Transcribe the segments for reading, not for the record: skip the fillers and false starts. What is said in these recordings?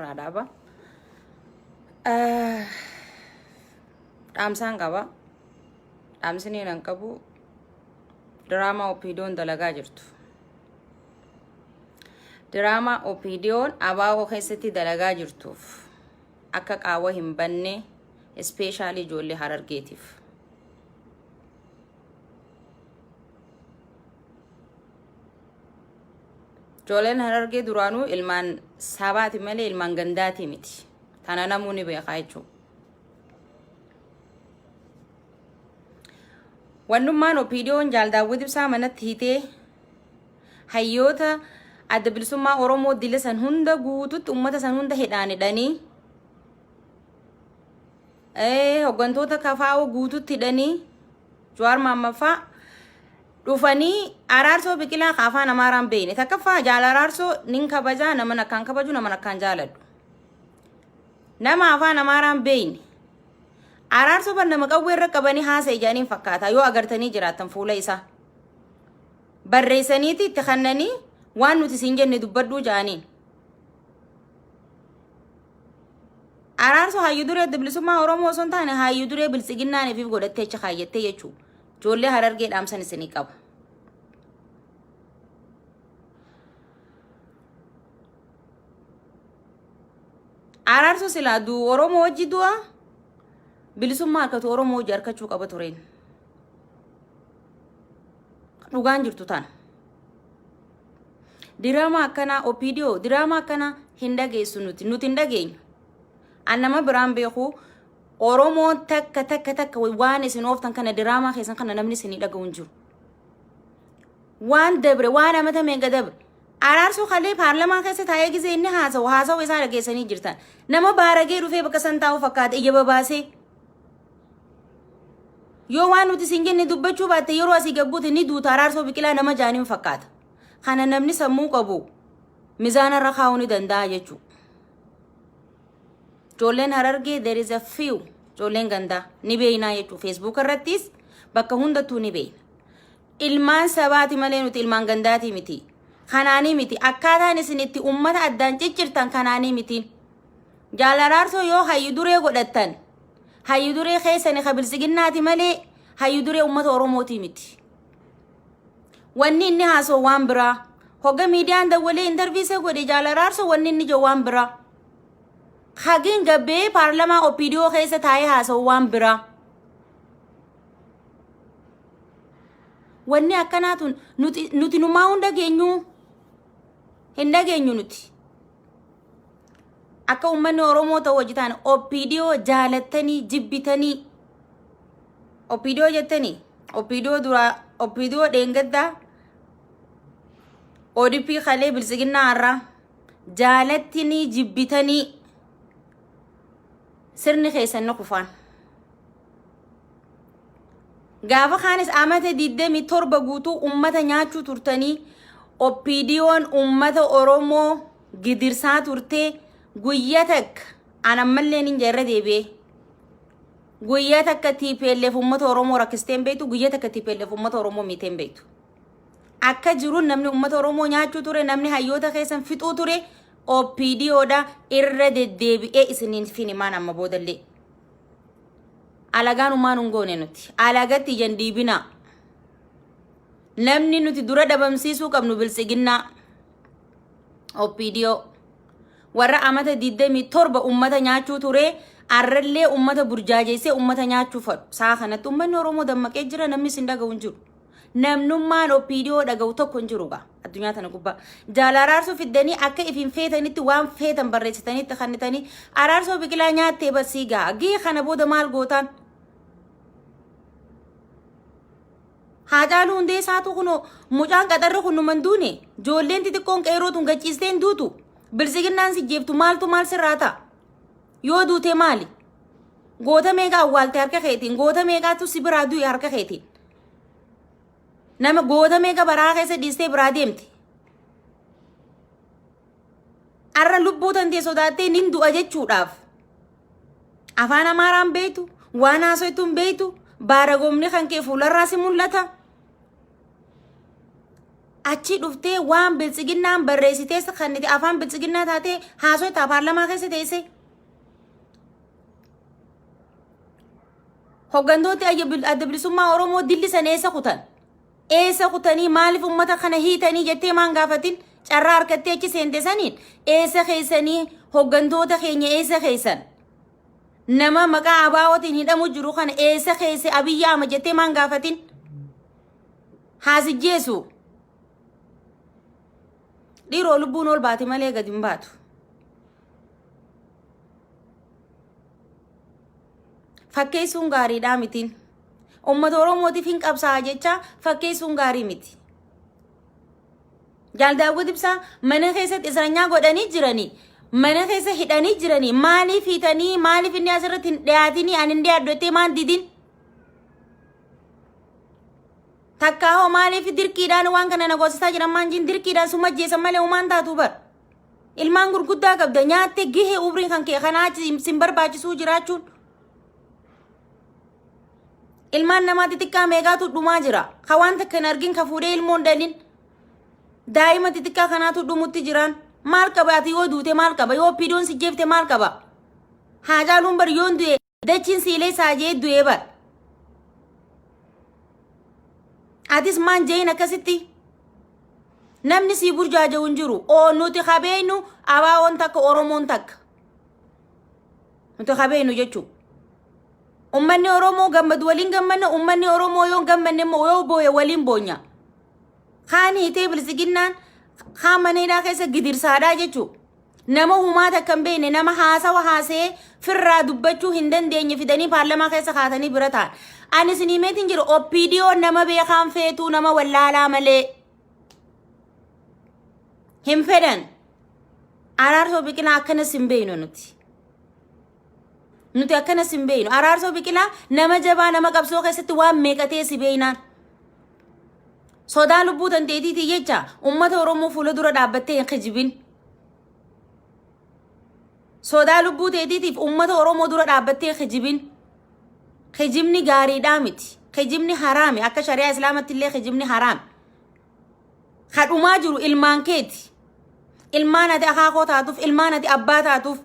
Irraa dhaaba. Dhaamsaan qaba. Dhaamsi niin an qabu diraamaa OPDOn dalagaa jirtu. Diraamaa OPDOn abaaboo keessatti dalagaa jirtuuf akka qaawwa hin banne ispeeshaalii ijoollee Harargeetiif. Ijoolleen Harargee duraanuu ilmaan sabaati malee ilmaan gandaatii miti. Tana namuu ni beekaa jechuudha. Wannummaan OPDOn Jaal Daawwit Ibsaa manatti hitee hayyoota adda bilisummaa Oromoo dila san hunda guututti uummata san hunda hidhaan hidhanii hoggantoota KFO guututti hidhanii Jawaar Maammaffaa dhufanii Araarsoo Biqilaa ka afaan Amaaraan beeyne takkaffaa jaal Araarsoo nin kabajaa naman akkaan kabaju naman akkaan jaaladhu nama afaan Amaaraan beeyne Araarsoo bar nama qawwee irra qabanii haasa ijaaniin fakkaata yoo agartanii jiraattan fuula isaa barreessaniiti itti kannanii waan nuti siin jenne dubbadhuu ja'aniin. Araarsoo hayyu duree adda bilisummaa Oromoo osoo hin taane hayyu duree biltsiginnaan ifiif godhattee achi kaayyattee jechuudha. Ijoollee Harargee dhaamsan isinii qaba. Araarsoo silaa du'u Oromoo wajji du'a bilisummaa harkatu Oromoo wajji harkachuu qaba tureen. Dhugaan jirtu tana. Diraamaa akkanaa OPDO diraamaa akkanaa hin dhageessu nuti nuti hin dhageenyu. An nama biraan beeku Oromoon takka takka takka waan isin ooftan kana diraamaa keessan kana namni isinii dhaga'u hin jiru. Waan dabre waan amata meeqa dabre. Araarsoo kalee paarlamaa keessa taa'ee gisee inni haasawu haasawu isaa dhageessanii jirtan. Nama baaragee dhufee bakka san taa'u fakkaata ija babaasee. Yoo waan nuti isin jenne dubbachuu baatte yeroo asii gabbuute ni duuta Araarsoo Biqilaa nama jaaniin fakkaata. Kana namni sammuu qabu mizaana irra kaa'uu ni danda'a jechuudha. Ijoolleen Harargee there is a few ijoolleen gandaa ni beeynaa jechuudha. Facebook irrattis bakka hundattuu ni beeyna. Ilmaan sabaati malee nuti ilmaan gandaatii miti. Kanaanii miti. Akkaataan isin itti ummata addaan ciccirtan kanaanii miti. Jaal Araarsoo yoo hayyu duree godhattan hayyu duree keessani ka biltsiginnaati malee hayyu duree ummata Oromootii miti. Wanni inni haasa'u waan biraa. Hogga miidiyaan dawwalee intarvii isa godhe Jaal Araarsoo wanni inni jedhu waan biraa. Hagiin gabbee paarlamaa OPDO keessa taa'ee haasa'u waan biraa. Wanni akkanaa tun nuti nuti numaa hin dhageenyu. Hin dhageenyu nuti. Akka uummanni Oromoo ta'u hojii taane OPDO jaalattanii jibbitanii OPDO jettanii OPDO duraa OPDO dheengaddaa ODP kalee biltsiginnaa har'aa jaalattanii jibbitanii sirni keessan ni kufaan. Gaafa kaanis amata 27 guutuu ummata nyaachuu turtanii OPDOn ummata Oromoo gidirsaa turtee guyya takka an ammallee nin irra deebi'ee guyya takka TPLF ummata Oromoo rakkistee hin beektu guyya takka TPLF ummata Oromoo miitee hin beektu. Akka jiruun namni ummata Oromoo nyaachuu ture namni hayyoota keessan fixuu ture OPDOdha irra deddeebi'ee isiniin finimaan amma boodallee. Alagaan umaan hin goone nuti. Alagatti ija hin dhiibinaa. Namni nuti dura dhabamsiisuu qabnu biltsiginnaa. OPDO. Warra amata 27 ummata nyaachuu ture arrallee ummata burjaajeessee ummata nyaachuu fadhu. Saa kanatti ummanni Oromoo dammaqee jira namni isin dhaga'u hin jiru. Namnummaan OPDO dhaga'u tokko hin jiru gaa addunyaa tana gubbaa. Jaal araarsoo fiddanii akka ifin feetanitti waan feetan barreessitanii itti kannitanii araarsoo biqilaa nyaattee barsii gaa. Gii kana booda maal gootaan? Haacaaluu Hundeessaatu kunoo mucaan qaxarri kun numan duune ijoolleen xixiqqoon qeerroo tun gachiistee hin duutu. Biltsiginnaan si jeeftu maaltu maal sirraa ta'a? Yoo duute maali? Goota meeqa awwaalte harka keetiin? Goota meeqaatu si biraa du'e harka keetiin? Nama goota meeqa baraa keessa dhiistee biraa deemte? Arra lubbuu tantee sodaattee nin du'a jechuudhaaf. Afaan Amaaraan beektu, waan haasoytu hin beektu, baaragomni kan kee fuularraa si mul'ata. Achi dhuftee waan biltsiginnaan barreessitees kan itti afaan biltsiginnaa taatee haasoytaa paarlamaa keessa teessee. Hoggantooti adda bilisummaa Oromoo dilli sana eessa kutan? Eessa kutanii maaliif uummata kana hiitanii jettee maan gaafatin carraa harkattee achi seente saniin eessa keessanii hoggantoota keenya eessa keessan? Nama maqaa ABOtiin hidhamu jiru kana eessa keesse Abiyyi Ahmad jettee maan gaafatin? Haasijjeesu. Dhiiroo lubbuun ol baate malee gadi hin baatu. Fakkeessuun gaariidhaa mitiin. Uummata Oromootiif hin qabsaa'a jecha fakkeessuun gaarii miti. Jaal Daawwit Ibsaa mana keessatti isranyaa godhanii jiranii mana keessa hidhanii jiranii maaliif hiitanii maaliif inni asirratti hin dhiyaatinii ani hin dhiyaadhu jettee maan didin? Takkaa hoo maaliif dirqiidhaan waan kana na goosisaa jiran maan jiin dirqiidhaan suma ajjeesan malee humaan taatu bar. Ilmaan gurguddaa qabda nyaatte gahee umriin kan kee kanaa achi sin barbaachisuu jiraachuun. Ilmaan namaa xixiqqaa meeqaatu dhumaa jira. Ka waan takka hin argin ka fuudhee ilmoon dhalin. Daa'ima xixiqqaa kanaatu dhumutti jiraan. Maal qaba ati yoo duute maal qaba yoo piidoon si jeefte maal qaba. Haacaaluun bar yoon du'e dachiin siilee saajee du'ee bar. Atis maan jeeyin akkasitti? Namni sii burjaaja'u hin jiru. Oo nuti ka beeknu ABOn takka Oromoon takka. Nuti ka beeknu jechuudha. Ummanni Oromoo gammadu waliin gammanna, ummanni Oromoo yoo hin gammanne immoo yoo booye waliin boonya. Kaan hiitee bilisiginnaan kaan mana hidhaa keessa gidirsaadhaa jechuudha. Nama humaa takka hin beekne nama haasawa haasa'ee firraa dubbachuu hin dandeenye fidanii paarlamaa keessa kaatanii bira taa'an. Ani isin himeetiin jiru OPDO nama beekaan feetuu nama wallaalaa malee hin fedhan. Araarsoo Biqilaa akkanas hin beeknu nuti. Nuti akkanas hin beeknu. Araarsoo Biqilaa nama jabaa nama qabsoo keessatti waan meeqatee si beeknaan. Sodaa lubbuu tanteetiitii jecha uummata Oromoo fuula dura dhaabbattee hin kijibin. Sodaa lubbuu teetiitiif uummata Oromoo dura dhaabbattee hin kijibin. Kijibni gaariidhaa miti. Kijibni haraami. Akka shari'aa Islaamatti illee kijibni haraami. Kadhumaa jiru ilmaan keeti. Ilmaan ati akaakoo taatuuf, ilmaan ati abbaa taatuuf,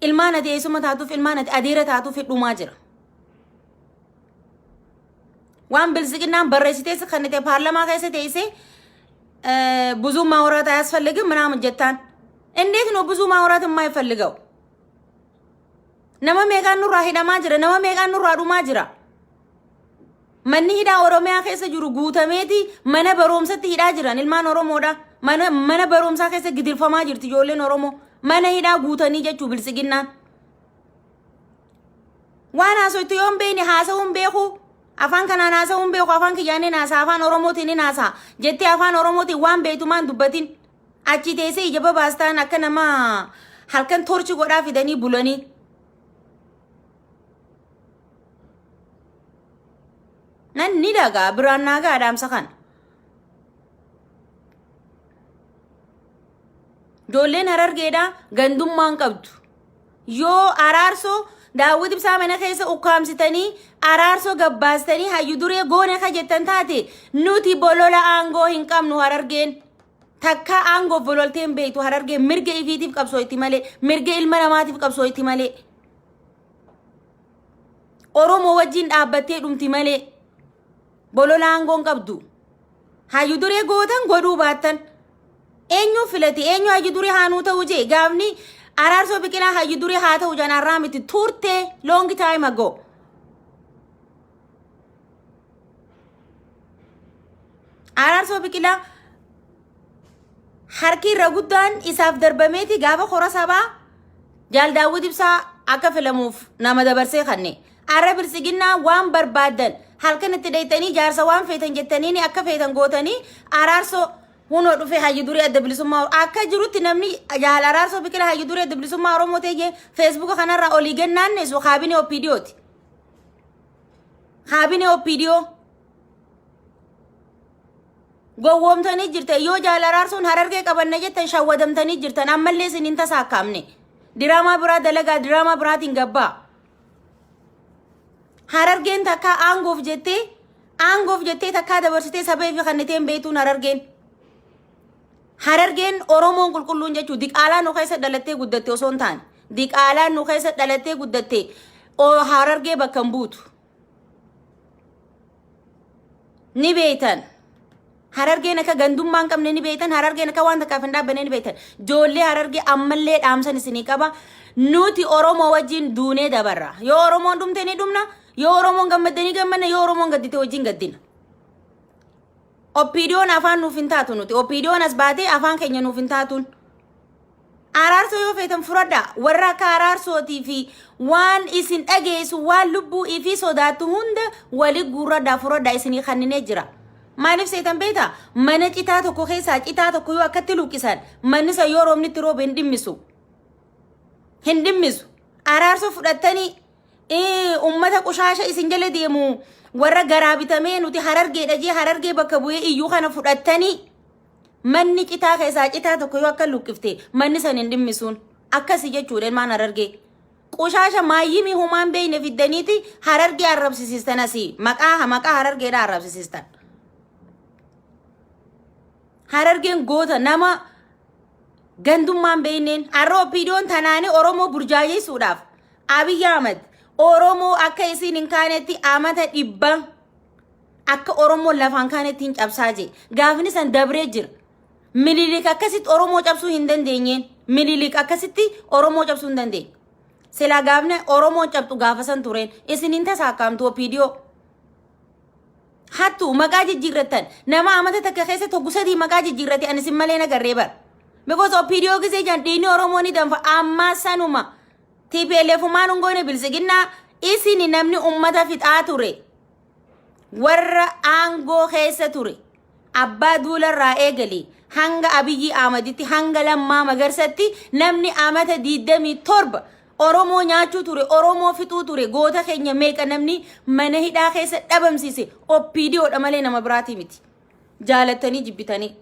ilmaan ati eessuma taatuuf, ilmaan ati adeera taatuuf dhumaa jira. Waan biltsiginnaan barreessitees kan ta'e paarlamaa keessa teessee ብዙ ማውራት አያስፈልግም ምናምን jettaan እንዴት ነው ብዙ ማውራት የማይፈልገው? Nama meeqaan nurraa hidhamaa jira? Nama meeqaan nurraa dhumaa jira? Manni hidhaa Oromiyaa keessa jiru guutameeti mana barumsatti hidhaa jiran ilmaan Oromoodha. Mana barumsaa keessa gidirfamaa jirti ijoolleen Oromoo. Mana hidhaa guutanii jechuu biltsiginnaan. Waan haasoitu yoo hin beekne haasa'uu hin beeku. Afaan kanaan haasa'uu hin beeku. Afaan kiyyaan haasa'a. Afaan Oromootiin hin haasa'a. Jettee afaan Oromootiin waan beektumaan dubbatin. Achi teessee ija babaastaan akka nama halkan torchi godhaa fidanii bulanii. Nan ni dhagaa biraan naagaa dhaamsa kana. Ijoolleen Harargeedhaa gandummaan qabdu. Yoo araarsoo Daawwit Ibsaa mana keessa ukkaamsitanii araarsoo gabbaastanii hayyu duree goone ka jettan taate nuti bolola aangoo hin qabnu Harargeen. Takka aangoof bololtee hin beektu Harargeen mirga ifiitiif qabsooyti malee mirga ilma namaatiif qabsooyti malee. Oromoo wajjin dhaabbattee dhumti malee bolola aangoo hin qabdu. Hayyu duree gootan godhuu baattan. Eenyu filate eenyu hayyu duree haanuu ta'uu jee gaafni Araarsoo Biqilaa hayyu duree haa ta'u janaarraa miti turte long time ago. Araarsoo Biqilaa harki irra guddaan isaaf darbameeti gaafa kora sabaa Jaal Daawwit Ibsaa akka filamuuf nama dabarsee kanne. Arra biltsiginnaa waan barbaaddan halkan itti dheeytanii jaarsa waan feetan jettanii akka feetan gootanii araarsoo hunoo dhufe hayyu duree adda bilisummaa akka jirutti namni jaal Araarsoo Biqilaa hayyu duree adda bilisummaa Oromoo ta'e feesbuuka kanarraa olii gannaanneessu kaabinee OPDOti. Kaabinee OPDO. Gowwoomtanii jirtan yoo jaal Araarsoon Harargee qabanna jettan shawwadamtanii jirtan ammallee isin hin tasaakkaamne. Diraamaa biraa dalagaa diraamaa biraatiin gabbaa. Harargeen takka aangoof jettee Aangoof jettee takkaa dabarsitee saba ifii kannitee hin beektuun Harargeen. Harargeen Oromoon qulqulluun jechuun diqaalaa nu keessa dhalattee guddatte osoo hin taane diqaalaan nu keessa dhalattee guddatte Harargee bakka hin buutu. Ni beektan. Harargeen akka gandummaa hin qabne ni beektan. Harargeen akka waan takkaaf hin dhaabbanne ni beektan. Ijoollee Harargee ammallee dhaamsan isinii qaba. Nuti Oromoo wajjin duunee dabarra. Yoo Oromoon dhumte ni dhumna. Yoo Oromoon gammadde ni gammanna. Yoo Oromoon gaddite wajjin gaddina. OPDOn afaan nuuf hin taatu nuti. OPDOn as baatee afaan keenya nuuf hin taatuun. Araarsoo yoo feetan furadhaa. Warra akka araarsootii fi waan isin dhageessu waan lubbuu ifii sodaattu hunda wali guurradhaa furadhaa isinii kanninee jira. Maaliif seetan beektaa? Mana citaa tokko keessaa citaa tokko yoo akkatti luqqisan manni san yoo roobni itti roobe hin dhimmisu. Hin dhimmisu. Araarsoo fudhattanii ummata qushaasha isin jala deemu warra garaa bitamee nuti Harargeedha jee Harargee bakka bu'ee iyyuu kana fudhattanii manni citaa keessaa citaa tokko yoo akka luqqifte manni san hin dhimmisuun akkasi jechuudha ilmaan Harargee. Qushaasha maayyimii humaan beeyne fiddaniiti Harargee arrabsisiistan asii maqaa maqaa Harargeedha arrabsisiistan. Harargeen goota nama gandummaan beeyneen har'a OPDOn tanaanii Oromoo burjaajessuudhaaf Abiy Ahmed Oromoo akka isiin hin kaanetti amata 100 akka Oromoon lafaan kaanetti hin cabsaa jee. Gaafni san dabree jira. Mililik akkasitti Oromoo cabsuu hin dandeenyeen. Mililik akkasitti Oromoo cabsuu hin dandeenye. Silaa gaafni Oromoon cabxu gaafa san tureen isin hin tasaakkaamtu OPDO. Hattu maqaa jijjiirrattan nama amata takka keessa tokko sadii maqaa jijjiirrate ani isin malee nagarree bara. Because OPDO gisee jaan dhiigni Oromoo ni danfa ammaa sanuma. TPLF maan hin goone biltsiginnaa isin namni ummata fixaa ture. Warra aangoo keessa ture. Abbaa Duularraa eegali hanga Abiyyi Ahmaditti hanga Lammaa Magarsatti namni amata 27 Oromoo nyaachuu ture, Oromoo fixuu ture, goota keenya meeqa namni mana hidhaa keessa dhabamsiise OPDOdha malee nama biraatii miti. Jaalattanii jibbitanii.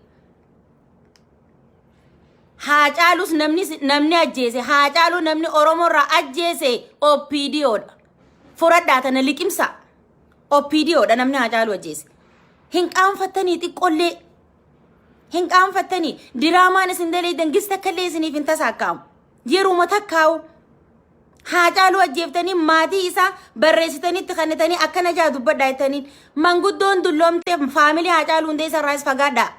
Haacaalus namni namni ajjeese, Haacaaluu namni Oromoo irraa ajjeese OPDOdha. Furadhaa tana liqimsa. OPDOdha namni Haacaaluu ajjeese. Hin qaanfattanii xiqqollee. Hin qaanfattanii diraamaan isin daleeydan gis takkallee isiniif hin tasaakka'amu. Yeruma takkaa'u Haacaaluu ajjeeftanii maatii isaa barreessitanii itti kennitanii akkana jaa dubbadhaa jettaniin manguddoon dulloomtee faamilii Haacaaluu Hundeessaa irraas fagaadhaa.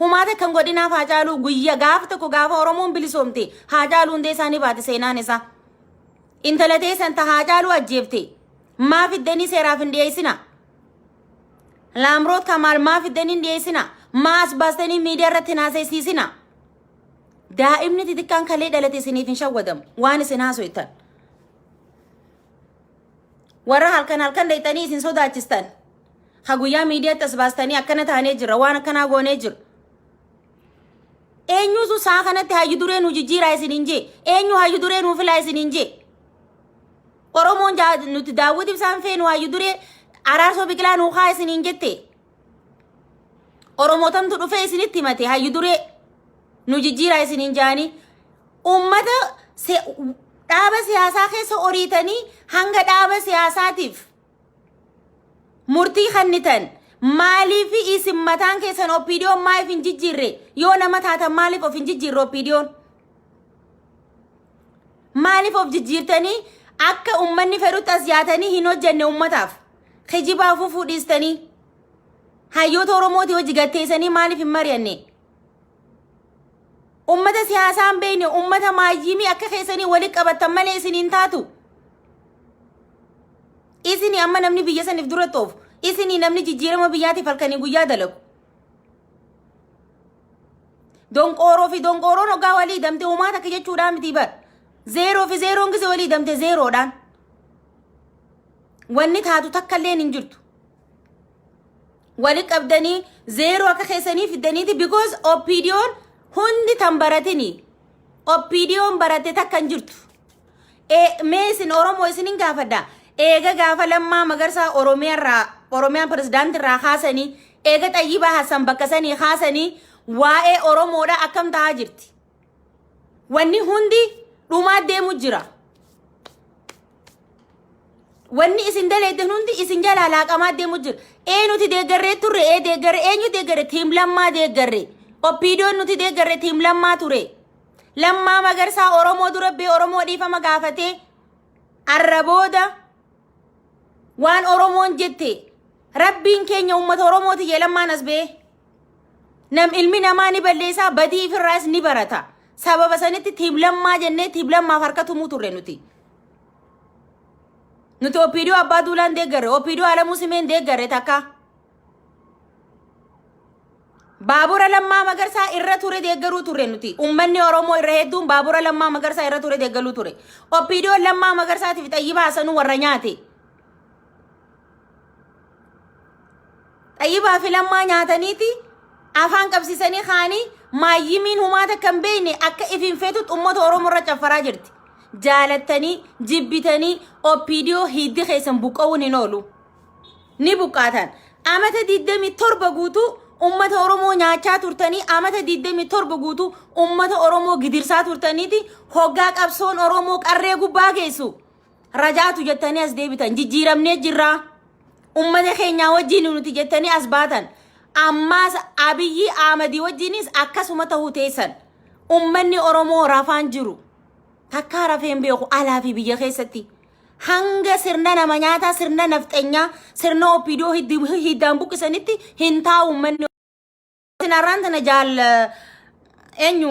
Humaata kan godhinaaf Haacaaluu guyya gaafa tokko gaafa Oromoon bilisoomte Haacaaluu Hundeessaa ni baate seenaan isaa. Intala teessan ta Haacaaluu ajjeefte maa fiddanii seeraaf hin dhiyeessina. Laamroot Kamaal maa fiddanii hin dhiyeessina. Maa as baastanii miidiyaa irratti hin haasofsiisina. Daa'imni xixiqqaan kalee dhalate isiniif hin shawwadamu waan isin haasoytan. Warra halkan halkan dheeyxanii isin sodaachistan. Ha guyyaa miidiyaatti as baastanii akkana taanee jira waan akkanaa goonee jira. Eenyuutu saa kanatti hayyu duree nu jijjiiraa isin hin jee? Eenyu hayyu duree nuu filaa isin hin jee? Oromoon nuti Daawwit Ibsaan feenu hayyu duree Araarsoo Biqilaa nuu kaa isin hin jette. Oromootamtu dhufee isinitti himate hayyu duree nu jijjiiraa isin hin jaanii. Uummata dhaaba siyaasaa keessa oriitanii hanga dhaaba siyaasaatiif murtii kennitan maaliif isin mataan keessan OPDOn maaliif hin jijjiirre yoo nama taatan maaliif of hin jijjiirre OPDOn? Maaliif of jijjiirtanii akka uummanni fedhutti as yaatanii hin hojjenne uummataaf? Kijibaa fufuu dhiistanii hayyoota Oromooti hojii gatteessanii maaliif hin mari'anne? Uummata siyaasaa hin beekne uummata maayyimii akka keessanii walitti qabattan malee isin hin taatu. Isinii amma namni biyya saniif dura xoofu. Isinii namni jijjiirama biyyaatiif halkanii guyyaa dalagu. Donqooroo fi donqooroon hoggaa walii damte homaa takka jechuudhaan miti bar. Zeeroo fi zeeroon gise walii damte zeeroodhaan. Wanni taatu takka illee hin jirtu. Wali qabdanii zeeroo akka keessanii fiddaniiti because OPDOn hundi tan baratini. OPDOn baratte takka hin jirtu. Mee isin Oromoo isinin gaafadha. Eega gaafa Lammaa Magarsaa Oromiyaarraa Oromiyaan pirezidaantirraa kaasanii eega Xayyibaa Hassan bakka sanii kaasanii waa'ee Oromoodha akkam ta'aa jirti. Wanni hundi dhumaa deemu jira. Wanni isin daleeddan hundi isin jalaa laaqamaa deemu jira. Ee nuti deeggarree turre, ee deeggarre, eenyu deeggarre? Tiim Lammaa deeggarre. Oppiidoon nuti deeggarre Tiim Lammaa ture. Lammaa Magarsaa Oromoo dura bee Oromoo dhiifama gaafatee arra booda waan Oromoon jette rabbiin keenya uummata Oromooti jee Lammaan as bee. Nam ilmi namaa ni balleessaa badii ifirraas ni barata. Sababa sanitti Tiim Lammaa jennee Tiim Lammaaf harka tumuu turre nuti. Nuti OPDO Abbaa Duulaan deeggarre, OPDO Alamuu Simeen deeggarre takka. Baabura Lammaa Magarsaa irra ture deeggaruu turre nuti. Uummanni Oromoo irra hedduun baabura Lammaa Magarsaa irra ture deeggaruu ture. OPDO Lammaa Magarsaatiif Xayyibaa Hasanuu warra nyaate. Xayyibaa fi Lammaa nyaataniiti afaan qabsiisanii kaanii maayyimiin humaata kan beekne akka ifiin feetutti uummata Oromoo irra caffaraa jirti. Jaalattanii jibbitanii OPDO hiddi keessan buqqa'uun hin oolu. Ni buqqaatan. Amata 27 guutuu uummata Oromoo nyaachaa turtanii amata 27 guutuu uummata Oromoo gidirsaa turtaniiti hoggaa qabsoon Oromoo qarree gubbaa geessu. Rajaatu jettanii as deebitan jijjiiramnee jirraa. Ummata keenyaa wajjin nuti jettanii as baatan. Ammaas Abiyyi Ahmadii wajjinis akkasuma ta'uu teessan. Ummanni Oromoo rafaan jiru. Takkaa rafee hin beeku alaa fi biyya keessatti. Hanga sirna nama nyaataa, sirna nafxenyaa, sirna OPDO hiddaan buqqisanitti hin taa'u ummanni. Isin har'aan tana jaal eenyu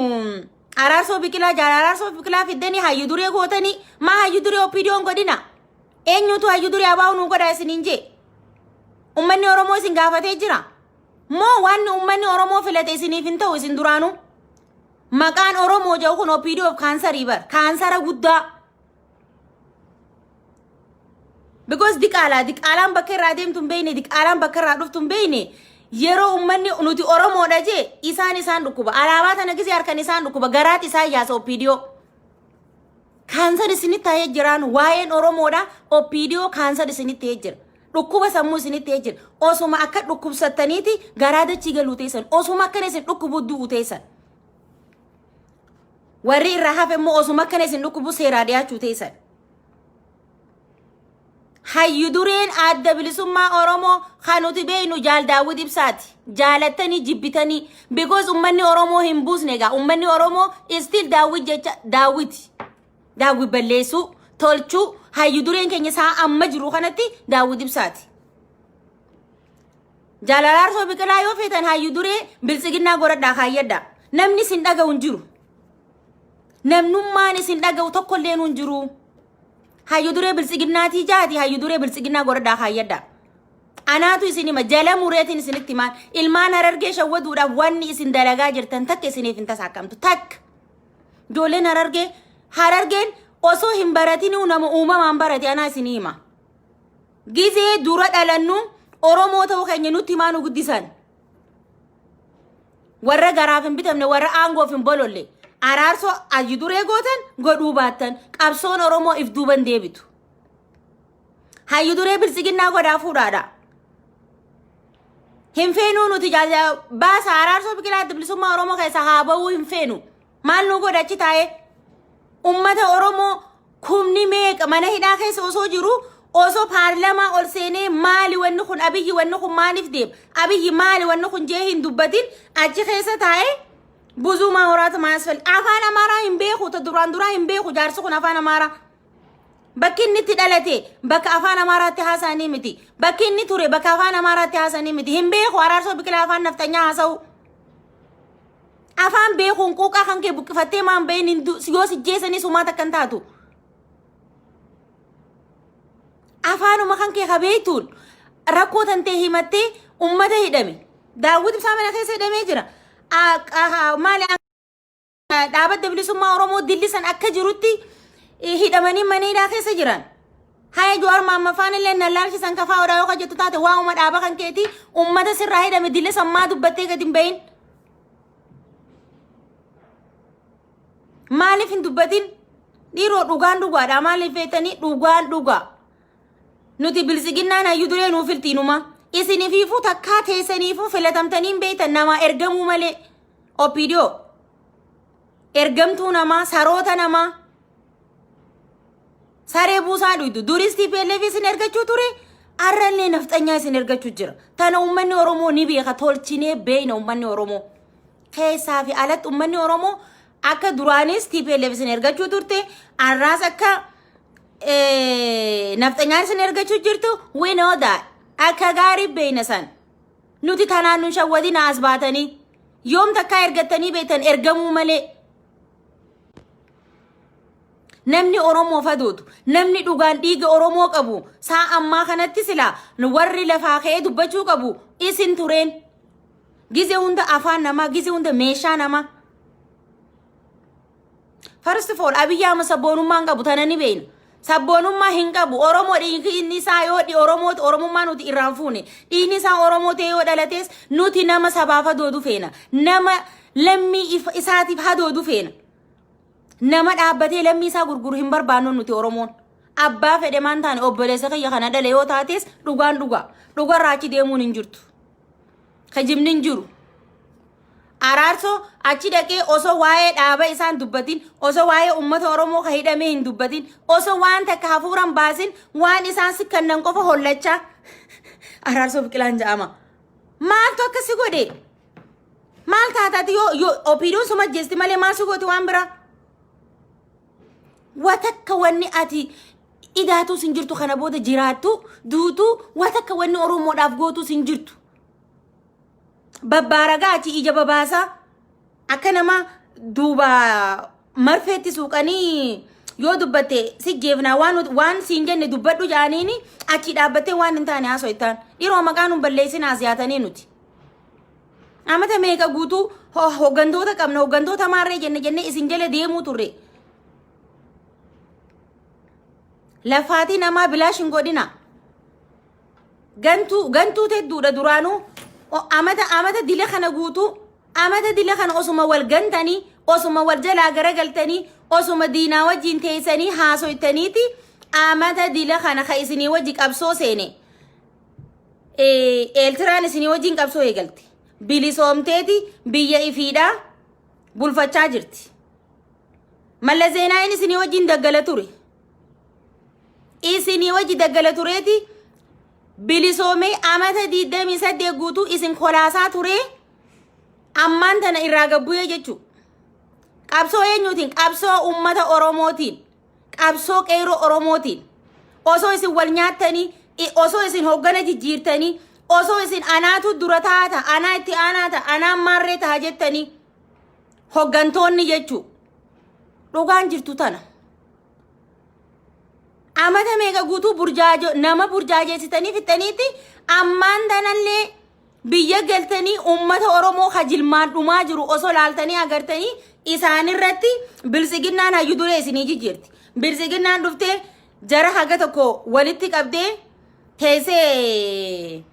Araarsoo Biqilaa jaal Araarsoo Biqilaa fiddanii hayyu duree gootanii maa hayyu duree OPDOn godhina? Eenyutu hayyu duree abaa'u nuu godha isiniin jee? Ummanni Oromoo isin gaafatee jira. Moo waan ummanni Oromoo filate isiniif hin ta'u isin duraanuu? Maqaan Oromoo jedhu kun OPDOf kaansarii bar. Kaansara guddaa. Because diqaalaa diqaalaan bakka irraa deemtu hin beekne diqaalaan bakka irraa dhuftu hin beekne yeroo ummanni nuti Oromoodha jee isaan isaan dhukkuba. Alaabaa tana gisee harkan isaan dhukkuba garaat isaan yaasa OPDO. Kaansar isinitti ta'ee jiraan waa'een Oromoodha OPDO kaansar isinitti ta'ee jira. Dhukkuba sammuu isinitti ta'ee jira. Osuma akka dhukkubsattaniiti garaa dachii galuu teessan. Osuma akkana isin dhukkubu du'u teessan. Warri irraa hafe immoo osuma akkana isin dhukkubu seeraa dhiyaachuu teessan. Hayyu dureen adda bilisummaa Oromoo kan nuti beeknu Jaal Daawwid Ibsaati. Jaalattanii jibbitanii because ummanni Oromoo hin buusne egaa ummanni Oromoo still Daawwid jecha Daawwiti. Daawwid balleessuu tolchuu hayyu dureen keenya isaa amma jiru kanatti Daawwid Ibsaati. Jaal Araarsoo Biqilaa yoo feetan hayyu duree biltsiginnaa godhadhaa kaayyadhaa. Namni isin dhaga'u hin jiru. Namnummaan isin dhaga'u tokkolleen hin jiru. Hayyu duree biltsiginnaatii jaati hayyu duree biltsiginnaa godhadhaa kaayyadhaa. Anaatu isin hima jala mureetiin isinitti himaan ilmaan Harargee shawwaduudhaaf wanni isin dalagaa jirtan takka isiniif hin tasaakkamtu takka. Ijoolleen Harargee Harargeen osoo hin baratinuu nama uumamaan barate anaa isin hima. Gizee dura dhalannu Oromoo ta'uu keenya nutti himaa nu guddisan. Warra garaaf hin bitamne warra aangoof hin bololle araarsoo ayyu duree gootan godhuu baattan qabsoon Oromoo if duuban deebitu. Hayyu duree biltsiginnaa godhaa fuudhaadha. Hin feenuu nuti baasa araarsoo biqilaa adda bilisummaa Oromoo keessa haa ba'uu hin feenu. Maal nu godha achi taa'ee? Ummata Oromoo kumni meeqa mana hidhaa keessa osoo jiru osoo paarlamaa ol seenee maali wanni kun Abiyyi wanni kun maaliif deema? Abiyyi maali wanni kun jee hin dubbatin achi keessa taa'ee buzuu maa horaatu maasfal afaan Amaaraa hin beeku ta duraan duraa hin beeku jaarsi kun afaan Amaaraa. Bakki inni itti dhalate bakka afaan Amaaraatti haasa'anii miti. Bakki inni ture bakka afaan Amaaraatti haasa'anii miti. Hin beeku araarsoo biqilaa afaan nafxanyaa haasa'u. Afaan beekuun quuqaa kan kee buqqifattee maan bahin hin yoo si jeesanii sumaa takka hin taatu. Afaanuma kan kee kabeeytuun rakkoo tantee himattee ummata hidhame. Daawwit ibsaa mana keessa hidhamee jira. Maali dhaabadda bilisummaa Oromoo dillisan akka jirutti hidhamanii mana hidhaa keessa jiran. Haya Jawaar Mahammad faan illee na laalchisan kafaa odaa yoo jettu taate waa'uma dhaaba kan keetii ummata sirraa hidhame dillisan maa dubbattee gadi hin bahin. Maaliif hin dubbatin? Dhiiroo dhugaan dhugaadha. Maaliif feetanii dhugaan dhugaa. Nuti biltsiginnaan hayyuu duree nuu filtiinuma. Isinifiifuu takkaa teessaniifuu filatamtanii hin beektan namaa ergamuu malee. OPDO. Ergamtuu namaa, saroota namaa. Saree buusaa dhuydu. Duris TPLF isin ergachuu ture. Arrallee nafxanyaa isin ergachuu jira. Tana uummanni Oromoo ni beeka. Tolchinee beeyna uummanni Oromoo. Keessaa fi alatti uummanni Oromoo akka duraanis TPLF isin ergachuu turte. Arraas akka nafxanyaan isin ergachuu jirtu. We know that. Akka gaarii beeyna san. Nuti tanaan nun shawwadina as baatanii. Yoom takkaa ergattanii beektan ergamuu malee. Namni Oromoo fadootu, namni dhugaan dhiiga Oromoo qabu, saa ammaa kanatti silaa warri lafaa ka'ee dubbachuu qabu isin tureen. Gize hunda afaan namaa, gize hunda meeshaa namaa. First of all, Abiyyi Ahmad sabboonummaa hin qabu, tana ni beekna. Sabboonummaa hin qabu. Oromoo dhiigni isaa yoo Oromoo Oromummaa nuti irraan fuune. Dhiigni isaa Oromoo ta'e yoo dhalates nuti nama sabaaf hadoodu feena. Nama lammii isaatiif hadoodu feena. Nama dhaabbatee lammii isaa gurguru hin barbaannu nuti Oromoon. Abbaa fedhe maan taane obboleessa kiyya kana dhale yoo taates dhugaan dhugaa. Dhugarraa achi deemuun hin jirtu. Kijibni hin jiru. Araarsoo achi dhaqee osoo waa'ee dhaaba isaan dubbatin, osoo waa'ee uummata Oromoo ka hidhamee hin dubbatin, osoo waan takka hafuuran baasin waan isaan si kennan qofa hollachaa Araarsoo Biqilaan jedhama. Maaltu akkasi godhe? Maal taataati yoo OPDOn suma ajjeesti malee maal si gooti waan biraa? Watakka wanni ati idaatus hin jirtu kana booda jiraattu duutu watakka wanni Oromoodhaaf gootus hin jirtu. Babbaaragaa achi ija babaasaa akka nama duuba marfeetti suuqanii yoo dubbatte si jeefnaa waan waan siin jenne dubbadhu jaaniini achi dhaabbattee waan hin taane haasoo ittaan dhiroo maqaa nun balleessin as yaatanii nuti. Amata meeqa guutuu hoggantoota qabna hoggantoota maarree jenne jenne isin jala deemuu turre. Lafaatii namaa bilaash hin godhina. Gantuu gantuu tedduudha duraanuu amata amata dila kana guutuu amata dila kana osuma wal gantanii osuma wal jalaa garagaltanii osuma diinaa wajjin teessanii haasoytaniiti amata dila kana ka isinii wajji qabsoo seene. Eeltiraan isinii wajjin qabsoo eegalte. Bilisoomteeti biyya ifiidhaa bulfachaa jirti. Mallas Zeenaawiin isinii wajjin daggala ture. Isinii wajji daggala tureeti bilisoomee amata 28 guutuu isin kolaasaa ture ammaan tana irraa gabbu'ee jechuudha. Qabsoo eenyuutiin? Qabsoo uummata Oromootiin. Qabsoo qeerroo Oromootiin. Osoo isin wal nyaattanii, osoo isin hoggana jijjiirtanii, osoo isin anaatu dura taata, anaa itti aanaa ta'a, anaan maarree ta'a jettanii hoggantoonni jechuu. Dhugaan jirtu tana. Amata meeqa guutuu burjaajo nama burjaajeessitanii fixxaniiti ammaan tanallee biyya galtanii uummata Oromoo hajilmaan dhumaa jiru osoo laaltanii agartanii isaanirratti biltsiginnaan hayyu duree isinii jijjiirti. Biltsiginnaan dhuftee jara haga tokko walitti qabdee teessee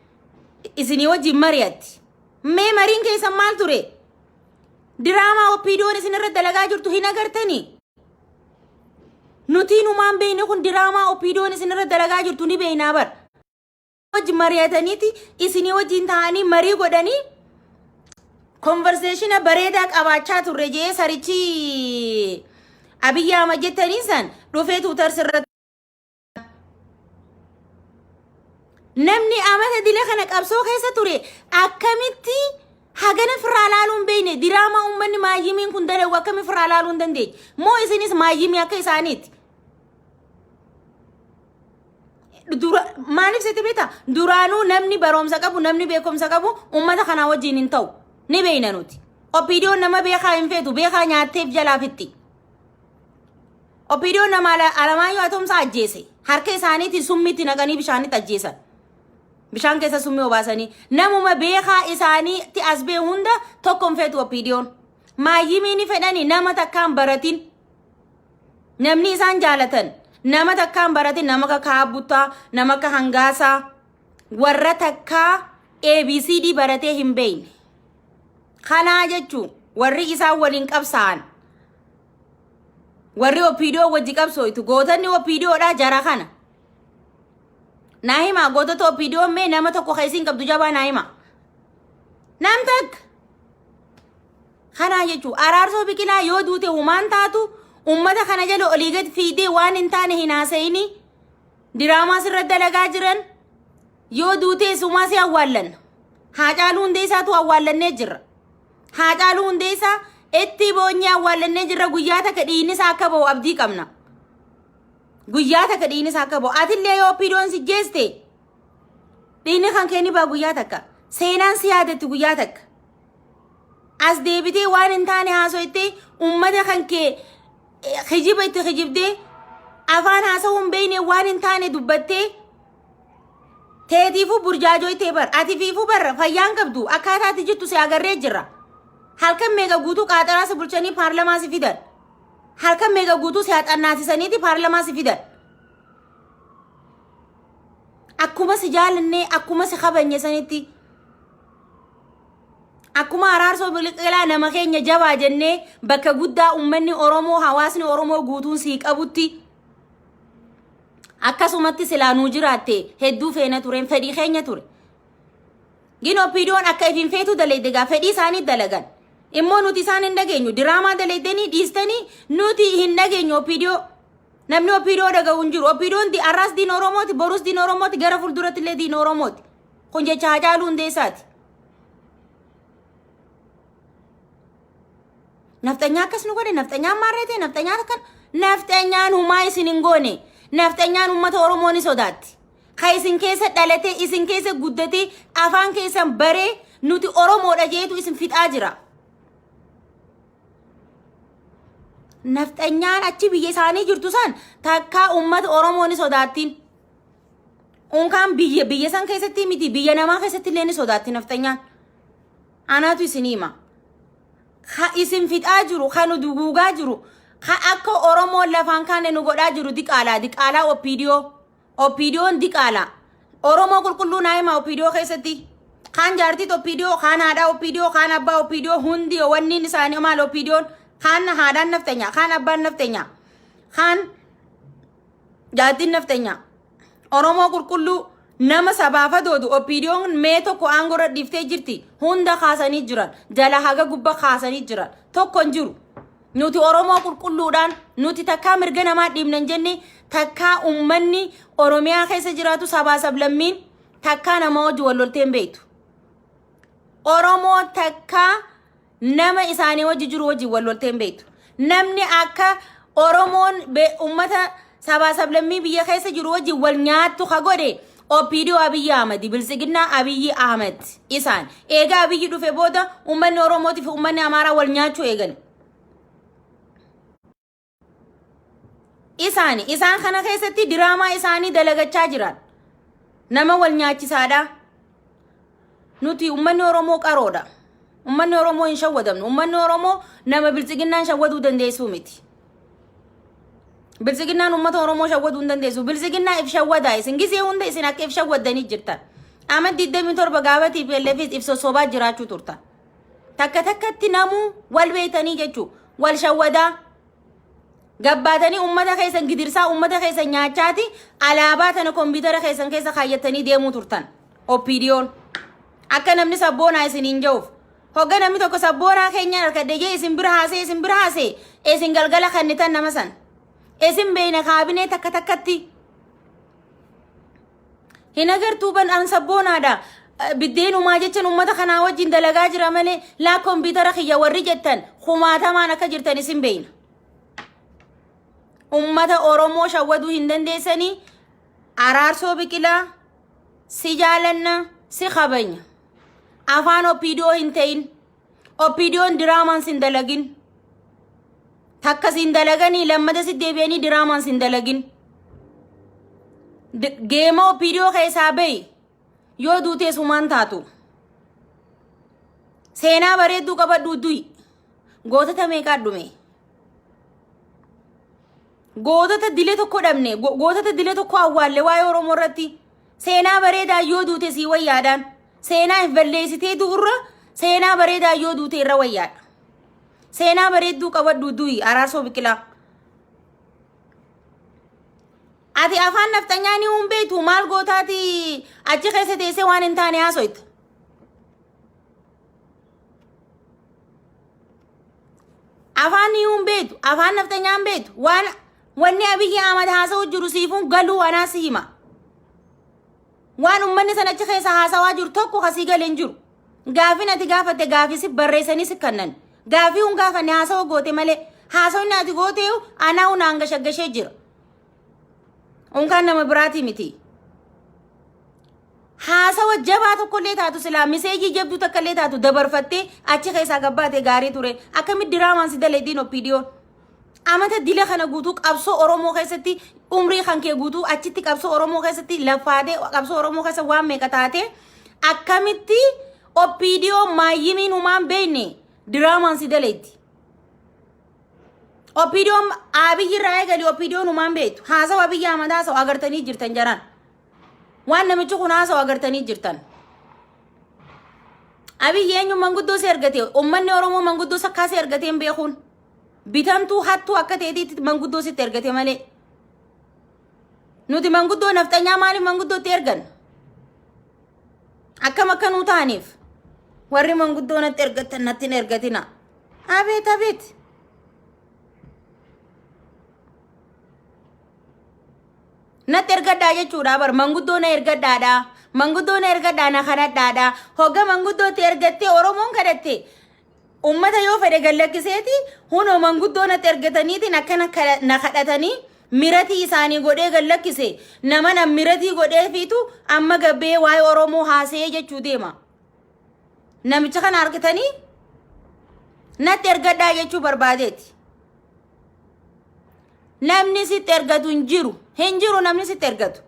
isinii wajjin mari'atti. Mee mariin keessan maal ture? Diraamaa OPDOn isinirra dalagaa jirtu hin agartanii? Nuti numaan beekne kun diraamaa OPDOn isinirra dalagaa jirtu ni beeknaa bar. Wajji mari'ataniiti isinii wajjin ta'anii marii godhanii conversation bareedaa qabaachaa turre jee sarichi Abiyyi Ahmad jettanii san dhufee tuutar sirra. Namni amata dila kana qabsoo keessa ture akkamitti hagana firraa laaluu hin beekne diraamaa uummanni maayyimiin kun dalagu akkami firraa laaluu hin dandeenye moo isinis maayyimii akka isaaniiti. Dura maaliif sitti beektaa duraanuu namni barumsa qabu namni beekumsa qabu uummata kanaa wajjin hin ta'u ni beekna nuti. OPDOn nama beekaa hin feetu beekaa nyaatteef jalaa fitti. OPDOn nama Alamaayyoo Atoomsaa ajjeese. Harka isaaniitiin summiitti naqanii bishaanitti ajjeesan. Bishaan keessa summii obaasanii. Namuma beekaa isaaniitti as ba'e hunda tokko hin feetu OPDOn. Maayyimii ni fedhani nama takkaan baratin. Namni isaan jaalatan nama takkaan baratin nama akka Kaabbuttaa, nama akka Hangaasaa warra takkaa ABCD baratee hin beekne. Kanaa jechuun warri isaan waliin qabsaa'an warri OPDO wajji qabsooytu gootanni OPDOdha jara kana. Naa himaa gootota OPDO mee nama tokko kan isiin qabdu jabaa naa himaa. Nam takka. Kanaa jechuun Araarsoo Biqilaa yoo duute humaan taatu Ummata kana jala olii gad fiidee waan hin taane hin haasa'ini. Diraamaa sirra dalagaa jiran yoo duutee sumaa si awwaallanna. Haacaaluu Hundeessaatu awwaallannee jirra. Haacaaluu Hundeessaa itti boonyee awwaallannee jirra guyyaa takka dhiigni isaa akka ba'u abdii qabna. Guyyaa takka dhiigni isaa akka ba'u. Atillee yoo OPDOn si jeeste dhiigni kan kee ni ba'a guyyaa takka. Seenaan si yaadatti guyyaa takka. As deebitee waan hin taane haasoittee uummata kan kee kijiba itti kijibdee afaan haasa'uu hin beekne waan hin taane dubbattee teetiifuu burjaajoytee bar ati fiifuu bar fayyaan qabdu akkaataa ati jirtu si agarree jirra. Halkan meeqa guutuu qaaxaraa si bulchanii paarlamaa si fidan. Halkan meeqa guutuu si haxannaasisaniiti paarlamaa si fidan. Akkuma si jaalannee akkuma si kabajne sanitti Akkuma Araarsoo Biqilaa nama keenya jabaa jennee bakka guddaa uummanni Oromoo hawaasni Oromoo guutuun sii qabutti akkasumatti silaa nuu jiraatte hedduu feena tureen fedhii keenya ture. Gin OPDOn akka ifin feetu dalayde gaa fedhii isaanii dalagan. Immoo nuti isaan hin dhageenyu. Diraamaa dalaydanii dhiistanii nuti hin dhageenyu OPDO. Namni OPDO dhaga'u hin jiru. OPDOn har'aas diina Oromooti, borus diina Oromooti, gara fuulduratti illee diina Oromooti. Kun jecha Haacaaluu Hundeessaati. Nafxanyaa akkas nu godhe, nafxanyaan maarree ta'e, nafxanyaan akkan nafxanyaan humaa isin hin goone. Nafxanyaan uummata Oromoo ni sodaatti. Ka isin keessa dhalatee, isin keessa guddatee, afaan keessan baree nuti Oromoodha jeetu isin fixaa jira. Nafxanyaan achi biyya isaanii jirtu san takkaa uummata Oromoo ni sodaattiin. Unkaan biyya biyya san keessatti miti biyya namaa keessatti illee ni sodaatti nafxanyaan. Anaatu isin hima. Ka isin fixaa jiru, ka nu duguugaa jiru, ka akka Oromoon lafaan kaane nu godhaa jiru diqaalaa, diqaalaa OPDO. OPDOn diqaalaa. Oromoo qulqulluu naa hima OPDO keessatti. Kaan jaartii OPDO, kaan haadhaa OPDO, kaan abbaa OPDO, hundi wanniin isaanii maal OPDOn. Kaan haadhaan nafxanyaa, kaan abbaan nafxanyaa, kaan jaartiin nafxanyaa. Oromoo qulqulluu nama sabaaf adoodu OPDOn mee tokko aangoo irra dhiiftee jirti. Hunda kaasanii jiran. Jala haga gubba kaasanii jiran. Tokko hin jiru. Nuti Oromoo qulqulluudhaan nuti takkaa mirga namaa dhiibna hin jenne takkaa uummanni Oromiyaa keessa jiraatu sabaa sablammiin takkaa nama wajji wal loltee hin beektu. Oromoo takkaa nama isaanii wajji jiru wajji wal loltee hin beektu. Namni akka Oromoon uummata sabaa sablammii biyya keessa jiru wajji wal nyaattu ka godhe OPDO Abiyyi Ahmad, Biltsiginnaa Abiyyi Ahmad isaan. Eega Abiyyi dhufe booda uummanni Oromootii fi uummanni Amaaraa wal nyaachuu eegale. Isaani isaan kana keessatti diraamaa isaanii dalagachaa jiran. Nama wal nyaachisaadha. Nuti uummanni Oromoo qaroodha. Uummanni Oromoo hin shawwadamnu. Uummanni Oromoo nama biltsiginnaan shawwaduu dandeessuu miti. Biltsiginnaan uummata Oromoo shawwaduu hin dandeessu. Biltsiginnaa if shawwadaa isin gisee hunda isin akka if shawwaddanii jirtan. Ama 27 gaafa TPLFis if sossobaa jiraachuu turtan. Takka takkatti namuu wal beeytanii jechuu wal shawwadaa. Gabbaatanii uummata keessan gidirsaa uummata keessan nyaachaati alaabaa tana kompiitara keessan keessa kaayyattanii deemuu turtan. OPDOn. Akka namni sabboonaa isin hin ja'uuf. Hogga namni tokko sabboonaa keenya harkadhe jee isin bira haasee isin bira haasee isin galgala kannitan nama san. Isin beeyna kaabinee takka takkatti. Hin agartuu ban an sabboonaadha. Biddeenumaa jechan uummata kanaa wajjin dalagaa jira malee laa kompiitara kiyya warri jettan kumaatamaan akka jirtan isin beeyna. Uummata Oromoo shawwaduu hin dandeessanii Araarsoo Biqilaa si jaalanna si kabanya. Afaan OPDO hin ta'in. OPDOn diraamaan sin dalagin. Takka sin dalaganii lammata si deebi'anii diraamaan sin dalagin. Geema OPDO keessaa bahi yoo duutee sumaan taatu. Seenaa bareedduu qabadhuu du'i. Gootota meeqaa dhume? Gootota dile tokko dhabne, gootota dile tokko awwaalle waa'ee Oromoo irratti. Seenaa bareedaa yoo duute sii wayyaadhaan. Seenaa if balleessitee du'urra seenaa bareedaa yoo duute irra wayyaadha. Seenaa bareedduu qabadhu du'i Araarsoo Biqilaa. Ati afaan nafxanyaa ni hin beektu maal gootaati achi keessa teessee waan hin taane haasoyta. Afaan niyyuu hin beektu, afaan nafxanyaa hin beektu. Waan wanni Abiyyi Ahmad haasa'u jiru siifuun galuu anaa si hima. Waan ummanni san achi keessa haasawaa jiru tokko kasii galee hin jiru. Gaafin ati gaafatte gaafii si barreessanii si kannan. Gaafii hun gaafanne haasawa goote malee haasawni ati goote anaa hunaan gashagashee jira. Unkaan nama biraatii miti. Haasawa jabaa tokkollee taatu silaa miseejii jabduu takkallee taatu dabarfattee achi keessaa gabbaate gaarii ture. Akkamitti diraamaan si daleediin OPDOn. Amata dila kana guutuu qabsoo Oromoo keessatti umrii kan kee guutuu achitti qabsoo Oromoo keessatti lafaatee qabsoo Oromoo keessa waan meeqa taate akkamitti OPDO maayyimiin humaan beekne diraamaan si daleetti. OPDOn Abiyyi irraa eegali OPDOn humaan beektu. Haasawa Abiyyi Ahmad haasawu agartanii jirtan jaraan. Waan namichi kun haasawu agartanii jirtan. Abiyyi eenyu manguddoo si ergate? Uummanni Oromoo manguddoo sakkaa si ergatee hin beekuun. Bitamtuu hattuu akka ta'eetitti manguddoo sitti ergate malee. Nuti manguddoo nafxanyaa maaliif manguddootti ergan? Akkam akka nuu ta'aniif? Warri manguddoo natti ergattan natti hin ergatina. Abeet abeet. Natti ergadhaa jechuudha bar manguddoo na ergadhaadha. Manguddoo na ergadhaa na kadhadhaadha. Hogga manguddootti ergattee Oromoon kadhatte ummata yoo fedhe gallakkiseeti hunoo manguddoo natti ergataniitiin akkana na kadhatanii miratii isaanii godhee gallakkise nama na miratii godhee fiitu amma gabbee waa'ee Oromoo haasa'ee jechuu deema. Namicha kana argitanii natti ergadhaa jechuu barbaadeeti. Namni sitti ergatu hin jiru. Hin jiru namni sitti ergatu.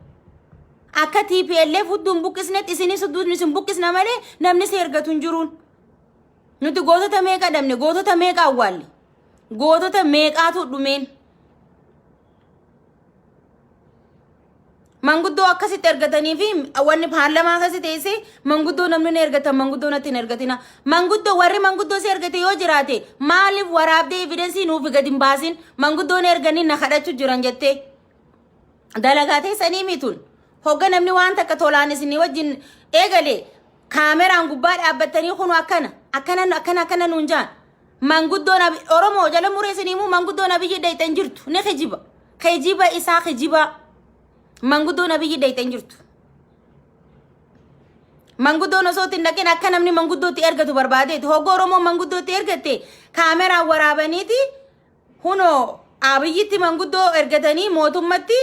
Akka TPLF hudduu hin buqqisnetti isinis hudduu isin buqqisna malee namni si ergatu hin jiruun. Nuti gootota meeqa dhabne gootota meeqa awwaalle gootota meeqaatu dhumeen. Manguddoo akkasitti ergatanii fi wanni paarlamaa keessa teessee manguddoo namni ni ergatan manguddoo natti hin ergatina. Manguddoo warri manguddoo si ergate yoo jiraate maaliif waraabdee evidensii nuuf gadi hin baasin manguddoo ni erganii na kadhachuu jiran jettee. Dalagaa teessanii mitun hogga namni waan takka tolaan isinii wajjin eegale kaameraan gubbaa dhaabbattanii kunu akkana akkana akkana akkana nuun jaan. Manguddoon Oromoo jala muree isinii immoo manguddoon Abiyyi dheeyxan jirtu ni kijiba. Kijiba isaa kijibaa. Manguddoon Abiyyi dheeyxan jirtu. Manguddoon osoo itti hin dhaqin akka namni manguddootti ergatu barbaadeeti. Hogga Oromoo manguddootti ergatte kaameraan waraabaniiti hunoo Abiyyitti manguddoo ergatanii mootummatti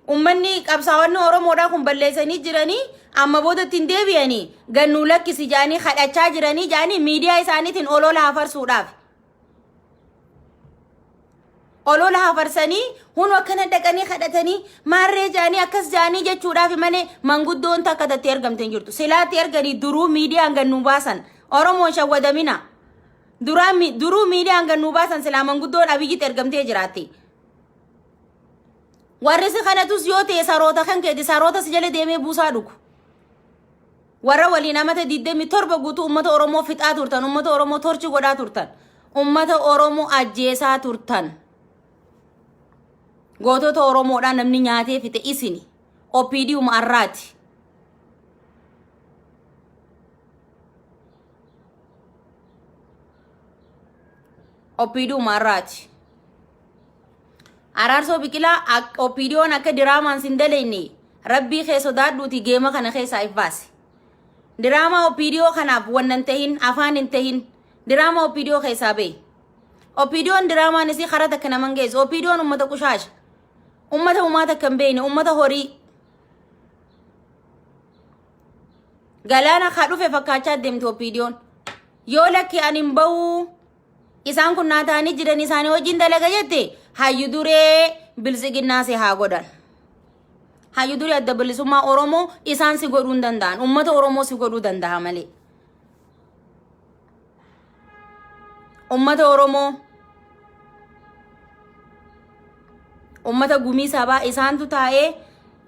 ummanni qabsaa'onni Oromoodhaa kun balleessanii jiranii amma boodatti hin deebi'anii gannuu lakkisi jedhanii kadhachaa jiranii jedhanii miidiyaa isaaniitiin olola hafarsuudhaaf. Olola hafarsanii hunoo akkana dhaqanii kadhatanii maarree jedhanii akkas jedhanii jechuudhaaf malee manguddoon takka tatti ergamte hin jirtu. Silaatti erganii duruu miidiyaan gannuu baasan Oromoon shawwadamina. Duraa mi- duruu miidiyaan gad nuu baasan silaa manguddoon Abiyyitti ergamtee jiraatti. Warri si kadhatus yoo ta'e saroota kan keeti saroota si jala deemee buusaa dhugu. Warra waliin amata 27 guutuu uummata Oromoo fixaa turtan, uummata Oromoo torchi godhaa turtan, uummata Oromoo ajjeesaa turtan. Gootota Oromoodhaa namni nyaatee fixe isini. OPDuma arraati. OPDuma irraati. Araarsoo Biqilaa OPDOn akka diraamaan sin daleenne rabbii kee sodaadhuuti geema kana keessaa if baasi. Diraamaa OPDO kanaaf wannan tahin afaan hin tahin diraamaa OPDO keessaa bahi. OPDOn diraamaan isii karaa takka naman geessu. OPDOn ummata qushaasha. Ummata humaa takka hin beekne ummata horii. Galaana ka dhufe fakkaachaa deemti OPDOn. Yoo lakki ani hin bahuu isaan kun naa ta'anii jiran isaanii wajjin dalaga jette hayyu duree biltsiginnaa si haa godhan. Hayyu duree adda bilisummaa Oromoo isaan si godhuu hin danda'an. Uummata Oromoo si godhuu danda'a malee. Uummata Oromoo uummata gumii sabaa isaantu taa'ee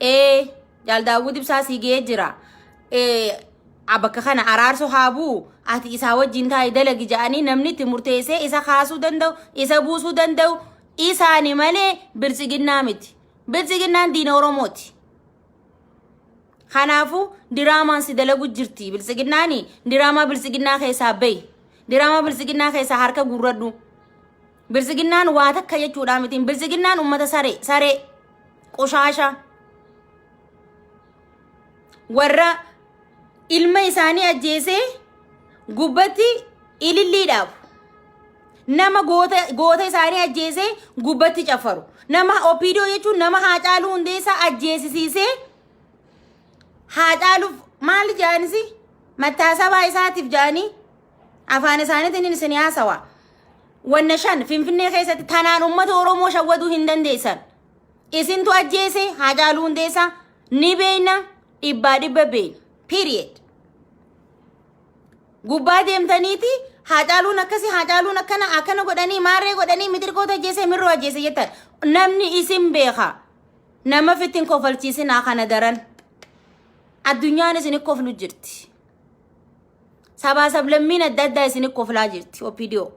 ee Jaal Daawwid Ibsaa sii ga'ee jira. Bakka kana araarso haa bu'u ati isaa wajjin taa'i dalagi jedhanii namni itti murteessee isa kaasuu danda'u isa buusuu danda'u isaani malee biltsiginnaa miti. Biltsiginnaan diina Oromooti. Kanaafuu diraamaan si dalagu jirti biltsiginnaani diraamaa biltsiginnaa keessaa bahi. Diraamaa biltsiginnaa keessaa harka guurradhu. Biltsiginnaan waa takka jechuudhaa miti. Biltsiginnaan ummata saree saree qoshaasha warra ilma isaanii ajjeesee gubbatti ilillii dhaabu. Nama goota goota isaanii ajjeesee gubbatti cafaru. Nama OPDO jechuun nama Haacaaluu Hundeessaa ajjeesisiisee Haacaaluuf maal jaanisi mattaasabaa isaatiif jaanii afaan isaaniitiin isin haasawa. Wanna shan Finfinnee keessatti tanaan uummata Oromoo shawwaduu hin dandeessan. Isintu ajjeese Haacaaluu Hundeessaa ni beeyna dhibbaa dhibba beeyna. Period. Gubbaa deemtaniiti Haacaaluun akkasi Haacaaluun akkana akkana godhanii maarree godhanii mitirkoota ajjeese mirroo ajjeese jettan. Namni isin beeka. Nama fitti hin kofalchiisinaa kana daran. Addunyaan isin koflu jirti. Sabaa sablammiin adda addaa isin koflaa jirti OPDO.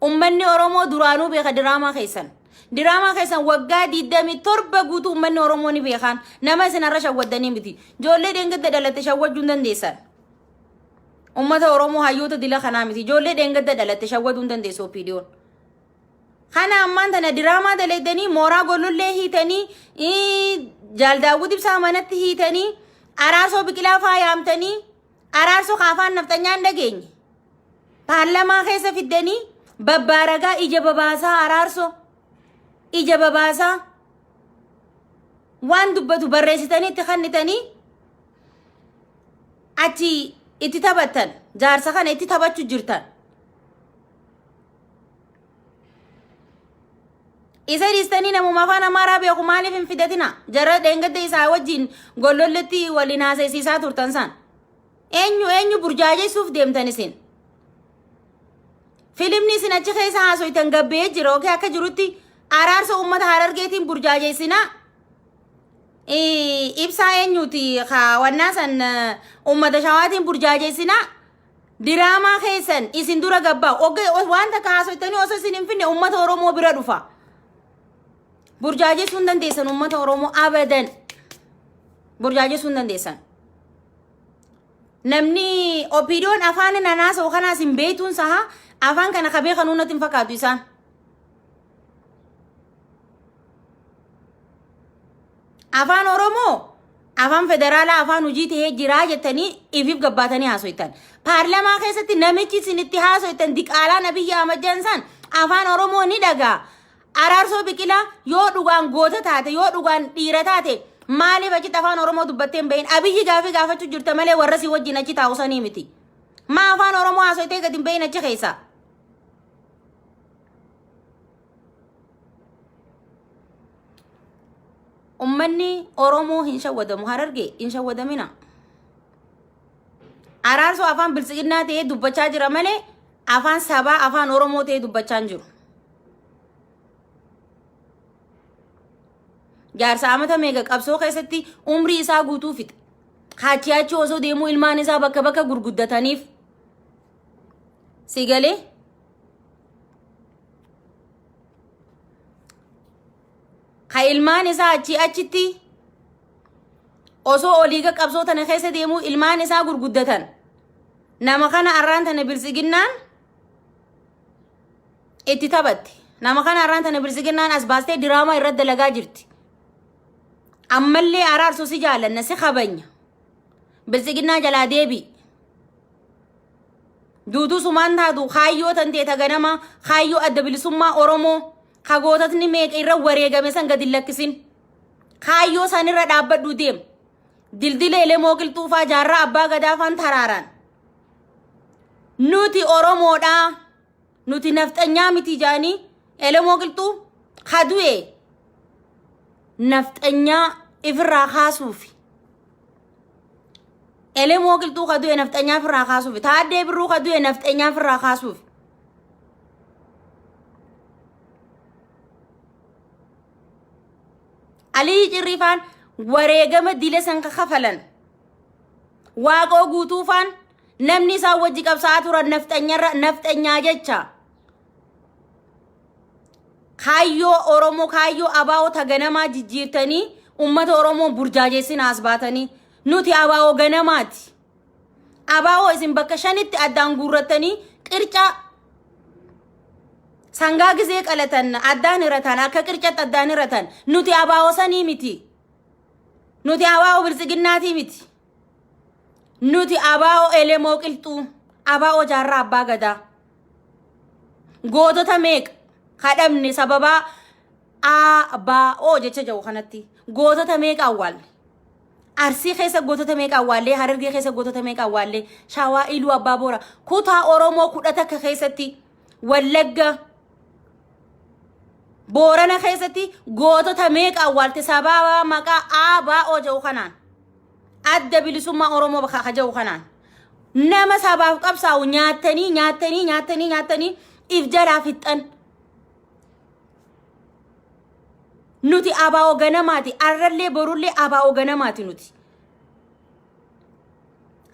Ummanni Oromoo duraanuu beeka diraamaa keessan. Diraamaa keessan waggaa 27 guutuu ummanni Oromoo ni beekaan. Nama isin har'a shawwaddanii miti. Ijoollee dheengadda dhalatte shawwachuu hin dandeessan. Ummata Oromoo hayyoota dila kanaa miti. Ijoollee dheengadda dhalatte shawwaduu hin dandeessu OPDOn. Kana ammaan tana diraamaa dalaydanii mooraa golollee hiitanii jaal Daawwid Ibsaa manatti hiitanii araarsoo biqilaa faa yaamtanii araarsoo kaafaan nafxanyaa hin dhageenye. Paarlamaa keessa fiddanii babbaaragaa ija babaasaa araarsoo ija babaasaa waan dubbatu barreessitanii itti kennitanii achi itti taphattan jaarsa kana itti taphachuu jirtan. Isa dhiistanii namuma afaan Amaaraa beeku maaliif hin fidatina? Jara dheengadda isaa wajjin gollolletti waliin haasa'isiisaa turtan san. Eenyu eenyu burjaajessuuf deemtan isin? Filimni isin achi keessa haasoytan gabbee jira okee akka jirutti araarsa uummata harargeetiin burjaajessinaa. Ibsaa eenyuti wannaa san uummata shawaatiin burjaajessinaa. Diraamaa keessan isin dura gabbaa ogga waan takka haasoytanii osoo isin hin finne uummata Oromoo bira dhufa. Burjaajessuu hin dandeessan uummata Oromoo abadan. Burjaajessuu hin dandeessan. Namni OPDOn afaan nanaasa'u kanaas hin beektuun saha afaan kana ka beekanuu natti hin fakkaatu isaan. Afaan Oromoo afaan federaalaa afaan hojii ta'ee jiraa jettanii ifiif gabbaatanii haasoytan. Paarlamaa keessatti namichi isin itti haasoytan diqaalaan Abiyyi Ahmad Jansaan afaan Oromoo ni dhagaa. Araarsoo Biqilaa yoo dhugaan goota taate yoo dhugaan dhiira taate maaliif achitti afaan Oromoo dubbattee hin bahin? Abiyyi gaafii gaafachuu jirta malee warra si wajjin achi taa'u sanii miti. Maa afaan Oromoo haasoytee gadi hin bahin achi keessa? Ummanni Oromoo hin shawwadamu. Harargee hin shawwadamina. Araarsoo afaan biltsiginnaa ta'ee dubbachaa jira malee afaan sabaa afaan Oromoo ta'ee dubbachaa hin jiru. Jaarsa amata meeqa qabsoo keessatti umrii isaa guutuu fixe. Haachii achi osoo deemuu ilmaan isaa bakka bakka gurguddataniif. Si galee? Ka ilmaan isaa achii achitti osoo oliiga qabsoo tana keessa deemuu ilmaan isaa gurguddatan. Nama kana arraan tana biltsiginnaan itti taphatti. Nama kana arraan tana biltsiginnaan as baastee diraamaa irratti dalagaa jirti. Ammallee araarsoo si jaalanna si kabanya. Biltsiginnaa jalaa deebi'i. Duutuu sumaan taatu kaayyoo tan ta'e ta ganama kaayyoo adda bilisummaa Oromoo ka gootatni meeqa irra wareegame san gadi hin lakkisin. Kaayyoo san irra dhaabbadhu deem. Dildila Elemoo Qilxuufaa jaarraa abbaa gadaa faan taraaraan. Nuti Oromoodhaa. Nuti nafxanyaa miti jaanii Elemoo Qilxuu ka du'e nafxanyaa ifirraa kaasuufi. Elemoo Qilxuu ka du'e nafxanyaa ifirraa kaasuufi. Taaddee Birruu ka du'e nafxanyaa ifirraa kaasuufi. Alii Cirriifaan wareegama dila san ka kafalan. Waaqoo guutuufaan namni isaan wajji qabsaa'aa turan nafxanyarra nafxanyaa jecha. Kaayyoo Oromoo kaayyoo abaa'oo ta ganamaa jijjiirtanii uummata Oromoo burjaajessin as baatanii nuti abaa'oo ganamaati. Abaa'oo isin bakka shanitti addaan guurrattanii qircaa. Sangaa gizee qalatan addaan hiratan, akka qircatti addaan hiratan. Nuti abaa'oo sanii miti. Nuti abaa'oo biltsiginnaatii miti. Nuti abaa'oo elemoo qilxuu, abaa'oo jaarraa abbaa gadaa. Gootota meeqa kadhabne sababaa ABO jecha jedhu kanatti gootota meeqa awwaalle? Arsii keessa gootota meeqa awwaallee? Harargee keessa gootota meeqa awwaallee? Shawaa, Iluu Abbaa Boora, kutaa Oromoo 11 keessatti, Wallagga, Boorana keessatti gootota meeqa awwaalte sababa maqaa ABO jedhu kanaan? Adda Bilisummaa Oromoo bakka jedhu kanaan. Nama sabaaf qabsaa'u nyaattanii nyaattanii nyaattanii nyaattanii if jalaa fixxan. Nuti ABO ganamaati. Arrallee borullee ABO ganamaati nuti.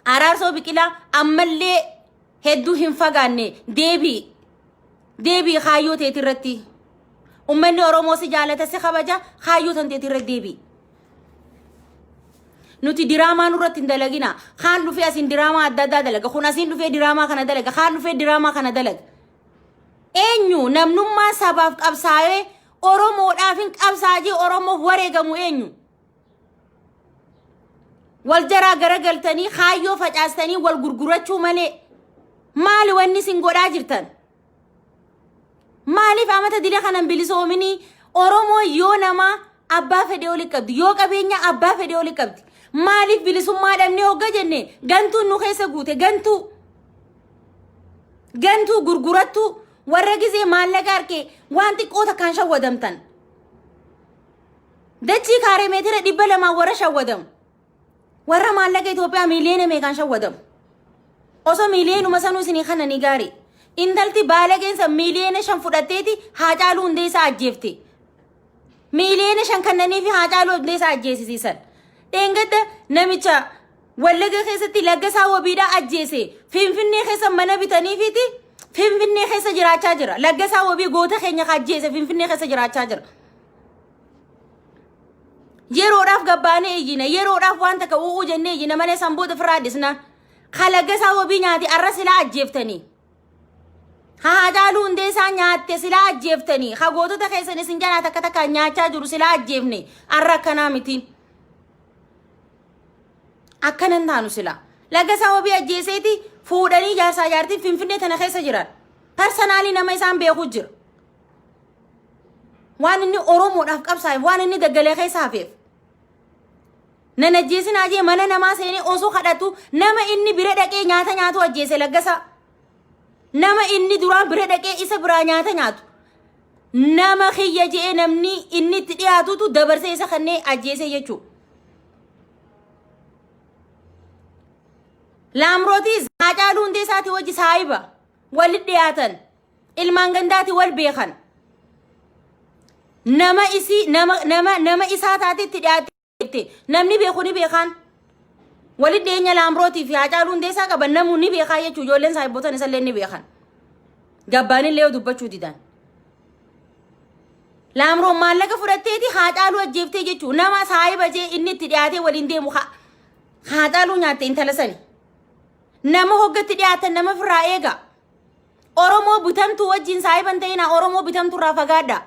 Araarsoo Biqilaa, ammallee hedduu hin fagaanne, deebii. Deebii kaayyoo teeti irratti. Uummanni Oromoo si jaalata, si kabaja, kaayyoo tan teeti irratti deebii. Nuti diraamaa nurratti hin dalagina. Kaan dhufee asiin diraamaa adda addaa dalaga. Kun asiin dhufee diraamaa kana dalaga. Kaan dhufee diraamaa kana dalaga. Eenyu namnummaa sabaaf qabsaa'ee Oromoodhaaf hin qabsaa'ee Oromoof wareegamu eenyu? Wal jaraa garagaltanii kaayyoo facaastanii wal gurgurachuu malee maali wanni isin godhaa jirtan? Maaliif amata dila kanan bilisoominii? Oromoo yoo nama abbaa fedhee oli qabdi, yoo qabeenya abbaa fedhee oli qabdi. Maaliif bilisummaa dhabnee hogga jenne, gantuun nu keessa guute, gantuu. Gantuu gurgurattuu, warra gizee maallaqa harkee waan xiqqoo takkaan shawwadamtan. Dachii kaaree meetira 200 warra shawwadamu. Warra maallaqa Itoophiyaa miiliyoona meeqaan shawwadamu. Osoo miiliyoonuma sanuu isinii kana ni gaarii. Intalti baalageensa miiliyoona 5 fudhatteeti Haacaaluu Hundeessaa ajjeefte. Miiliyoona 5 kannanii fi Haacaaluu Hundeessaa ajjeesisiisan. Dheengadda namicha Wallaga keessatti Laggasaa Wabiidhaa ajjeese Finfinnee keessa mana bitaniifiiti Finfinnee keessa jiraachaa jira. Laggasaa Wabii goota keenya ka ajjeese Finfinnee keessa jiraachaa jira. Yeroodhaaf gabbaanee iyyina, yeroodhaaf waan takka u'uu jennee iyyina malee san booda ofirraa dhisna. Ka Laggasaa Wabii nyaate arra silaa ajjeeftanii. Ha Haacaaluu Hundeessaa nyaatte silaa ajjeeftanii. Ha gootota keessan isin jalaa takka takkaan nyaachaa jiru silaa ajjeefne. Arra akkanaa miti. Akkanan taanu silaa. Laggasaa Wabii ajjeeseeti fuudhanii jaarsaa jaartiin Finfinnee tana keessa jiran. Personally nama isaan beeku jira. Waan inni Oromoodhaaf qabsaa'eef, waan inni daggalee keessa hafeef. Nan ajjeesinaa jee mana namaa seenee osoo kadhatu nama inni bira dhaqee nyaata nyaatu ajjeese Laggasaa. Nama inni duraan bira dhaqee isa biraa nyaata nyaatu. Nama kiyya je'ee namni inni itti dhiyaatutu dabarsee isa kannee ajjeese jechuudha. Laamrootiis Haacaaluu Hundeessaatii wajji saahiba walitti dhiyaatan, ilmaan gandaati, wal beekan. Nama isii nama nama nama isaa taate itti dhiyaatte namni beeku ni beekaan. Walitti dhiyeenya Laamrootii fi Haacaaluu Hundeessaa qaban namuu ni beekaa jechuudha. Ijoolleen saahibotan isallee ni beekan. Gabbaanillee yoo dubbachuu didan. Laamroon maallaqa fudhatteeti Haacaaluu ajjeeftee jechuudha. Nama saahiba jee inni itti dhiyaatee waliin deemu Haacaaluu nyaatte intala sani. Nama hoggatti dhiyaatan nama ofirraa eega. Oromoo bitamtuu wajjin saahiban ta'inaa, Oromoo bitamtuu irraa fagaadha.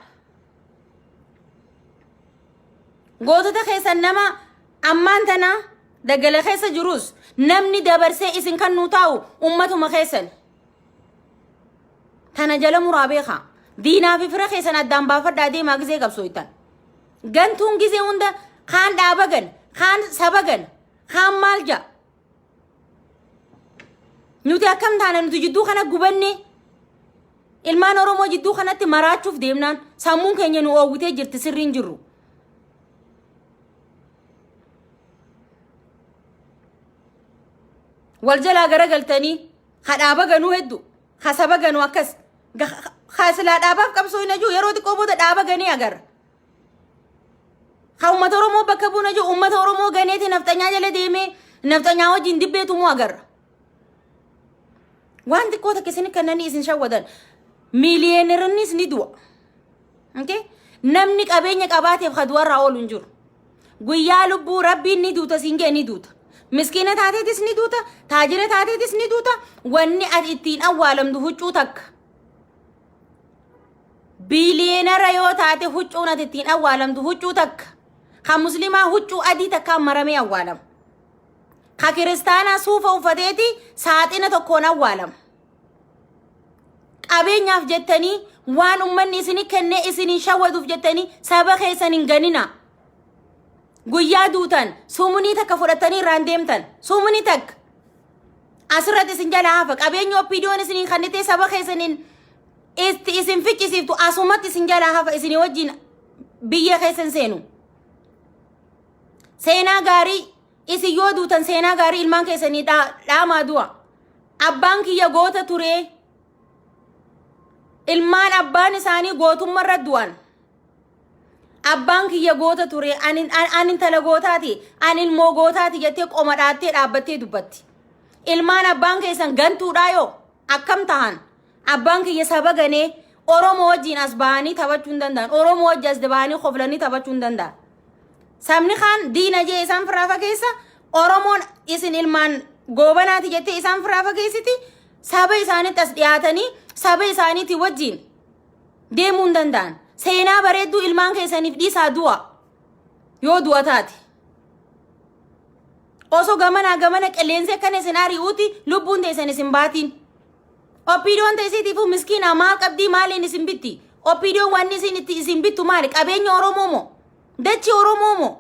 Gootota keessan nama ammaan tana daggala keessa jirus namni dabarsee isin kan nuu taa'u ummatuma keessan. Tana jala muraa beekaa. Diinaa fi fira keessan addaan baafadhaa deemaa gizee qabsooytan. Gantuun gizee hunda kaan dhaaba gan, kaan saba gan, kaan maal ja'a. Nuti akkam taana? Nuti jidduu kana gubanne, ilmaan Oromoo jidduu kanatti maraachuuf deemnaan sammuun keenya nu oowwitee jirti, sirriin jirru. Wal jalaa garagaltanii ka dhaaba ganuu hedduu, ka saba ganuu akkas, ka silaa dhaabaaf qabsoo hin jiru yeroo xiqqoo booda dhaaba ganee agarra. Ka uummata Oromoo bakka buuna jiru uummata Oromoo ganeeti nafxanyaa jala deemee nafxanyaa wajjin dibbee tumuu agarra. Waan xiqqoo takka isin kannanii isin shawwadan, miiliyeeneronnis ni du'a. Okay? Namni qabeenya qabaateef ka du'arraa oolu hin jiru. Guyyaa lubbuu rabbiin ni duuta siin jee ni duuta. Miskiina taateetis ni duuta, taajira taateetis ni duuta, wanni ati ittiin awwaalamtu huccuu takka. Biiliyeenara yoo taate huccuun ati ittiin awwaalamtu huccuu takka. Kan muslimaa huccuu adii takkaan maramee awwaalama. Ka kiristaanaa suufa uffateeti saaxina tokkoon awwaalama. Qabeenyaaf jettanii waan ummanni isini kennee isinin shawwaduuf jettanii saba keessan hin ganina. Guyyaa duutan sumunii takka fudhattanii irraan deemtan. Sumunii takka. Asirratti isin jala hafa. Qabeenya OPDOn isiniin kannitee saba keessaniin itti isin ficcisiiftu asumatti isin jala hafa isinii wajjin biyya keessan seenu. Seenaa gaarii isin yoo duutan seenaa gaarii ilmaan keessanii dhaamaa du'a. Abbaan kiyya goota turee. Ilmaan abbaan isaanii gootummarra du'an. Abbaan kiyya goota ture, ani intala gootaati, ani ilmoo gootaati jettee qoma dhaattee dhaabbattee dubbatti. Ilmaan abbaan keessan gantuudhaa yoo akkam tahan abbaan kiyya saba ganee Oromoo wajjin as bahanii taphachuu hin danda'an. Oromoo wajjin as bahanii koflanii taphachuu hin danda'an. Sabni kaan diina jee isaan firraa fageessa Oromoon isin ilmaan goobanaati jettee isaan firraa fageessiti saba isaaniitti as dhiyaatanii saba isaaniitii wajjin deemuu hin danda'an. Seenaa bareedduu ilmaan keessaniif dhiisaa du'a. Yoo du'a taate. Osoo gamanaa gamana qilleensi akkana isin ari'uuti lubbuun teessan isin baatiin. OPDOn teessiitiifuu miskiinaa maal qabdii maaliin isin bitti? OPDOn wanni isin itti isin bittu maali? Qabeenya Oromoo moo? Dachii Oromoo moo?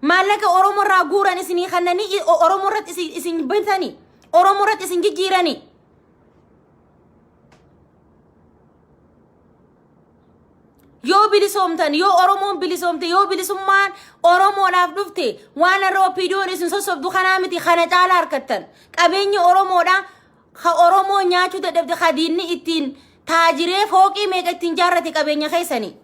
Maallaqa Oromoo irraa guuran isinii kannanii Oromoo irratti isin bitanii? Oromoo irratti isin jijjiiranii? Yoo bilisoomtan, yoo Oromoon bilisoomte, yoo bilisummaan Oromoodhaaf dhufte, waan har'a OPDOn isin sossobdu kanaa miti kana caalaa harkattan. Qabeenyi Oromoodhaa ka Oromoo nyaachuu dadhabde ka diinni ittiin taajiree fooqii meeqa ittiin jaarrate qabeenya keessanii.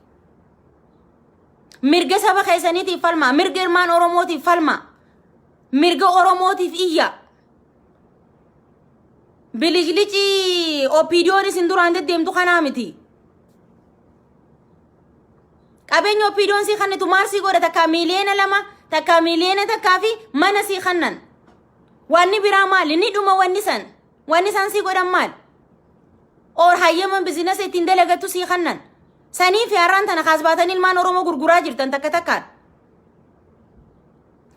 Mirga saba keessaniitiif falmaa, mirga ilmaan Oromootiif falmaa, mirga Oromootiif iyya. Biliclicii OPDOn isin duraan deddeemtu kanaa miti. Qabeenya OPDOn sii kannitu maal sii godha takkaa 2 miiliyoona takkaa 1 miiliyoona fi mana sii kannan. Wanni biraa maali? Ni dhuma wanni san. Wanni isaan sii godhan maal? Or hayyaman business ittiin dalagattu sii kannan. Sanii fi har'aan tana kaasbaatanii ilmaan Oromoo gurguraa jirtan takka takkaan.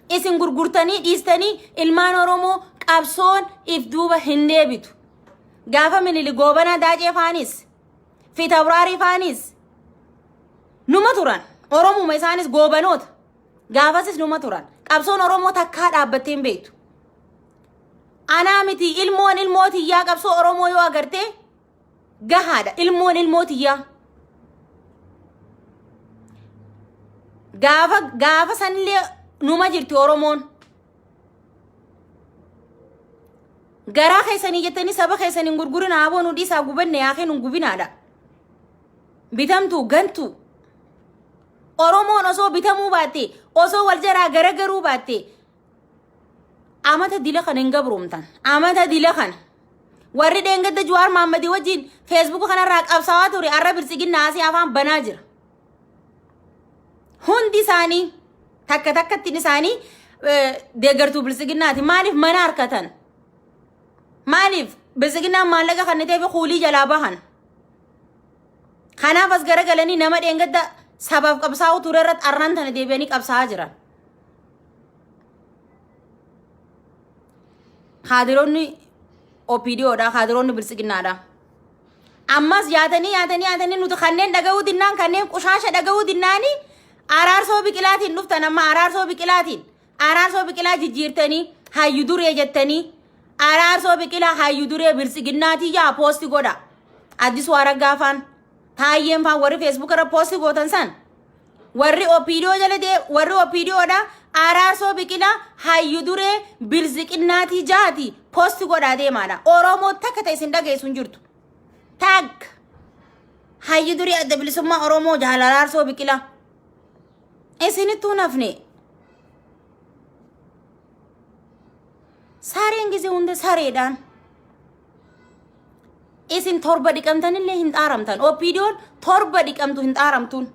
Isin gurgurtanii dhiistanii ilmaan Oromoo qabsoon if duuba hin deebitu. Gaafa Minili Goobanaa Daacee faanis Fiitabraarii faanis numa turan. Oromuma isaanis goobanoota. Gaafasis numa turan. Qabsoon Oromoo takkaa dhaabbattee hin beektu. Anaa miti ilmoon ilmoo tiyyaa qabsoo Oromoo yoo agartee gahaadha. Ilmoon ilmoo tiyyaa. Gaafa gaafa sanillee numa jirti Oromoon. Garaa keessanii jettanii saba keessanii hin gurgurin aboo nu dhiisaa gubanne yaakee nu gubinaadha. Bitamtuu gantuu. Oromoon osoo bitamuu baatte osoo wal jaraa garagaruu baatte amata dila kana hin gabroomtan. Amata dila kana. Warri dheengadda Jawaar Mahammadii wajjin Facebook kanarraa qabsaawaa ture arra biltsiginnaa asii afaan banaa jira. Hundi isaanii takka takkattiin isaanii deeggartuu biltsiginnaati. Maaliif mana harkatan? Maaliif biltsiginnaan maallaqa kanniteef kuulii jalaa bahan? Kanaaf as garagalanii nama dheengadda sabaaf qabsaa'uu ture irratti arraan tana deebi'anii qabsaa'aa jiran. Kaadiroonni OPDOdha, kaadiroonni biltsiginnaadha. Ammas yaatanii yaatanii yaatanii nuti kanneen dhaga'uu dinnaan kanneen qushaasha dhaga'uu dinnaanii araarsoo biqilaatiin dhuftan amma araarsoo biqilaatiin araarsoo biqilaa jijjiirtanii hayyu duree jettanii araarsoo biqilaa hayyu duree biltsiginnaatii yaa post godha. Addisuu Araggaa faan taayyeen faan warri Facebook irra post gootan san warri OPDO jala dee warri OPDOdha araarsoo biqilaa hayyu duree biltsiginnaatii jaati post godhaa deemaadha. Oromoo takka ta'e isin dhageessu hin jirtu. Takka. Hayyu duree adda bilisummaa Oromoo jaal araarsoo biqilaa. Isinittuu nafne. Sareen gisee hunda sareedhaan. Isin torba dhiqamtanillee hin xaaramtan. OPDOn torba dhiqamtu hin xaaramtuun.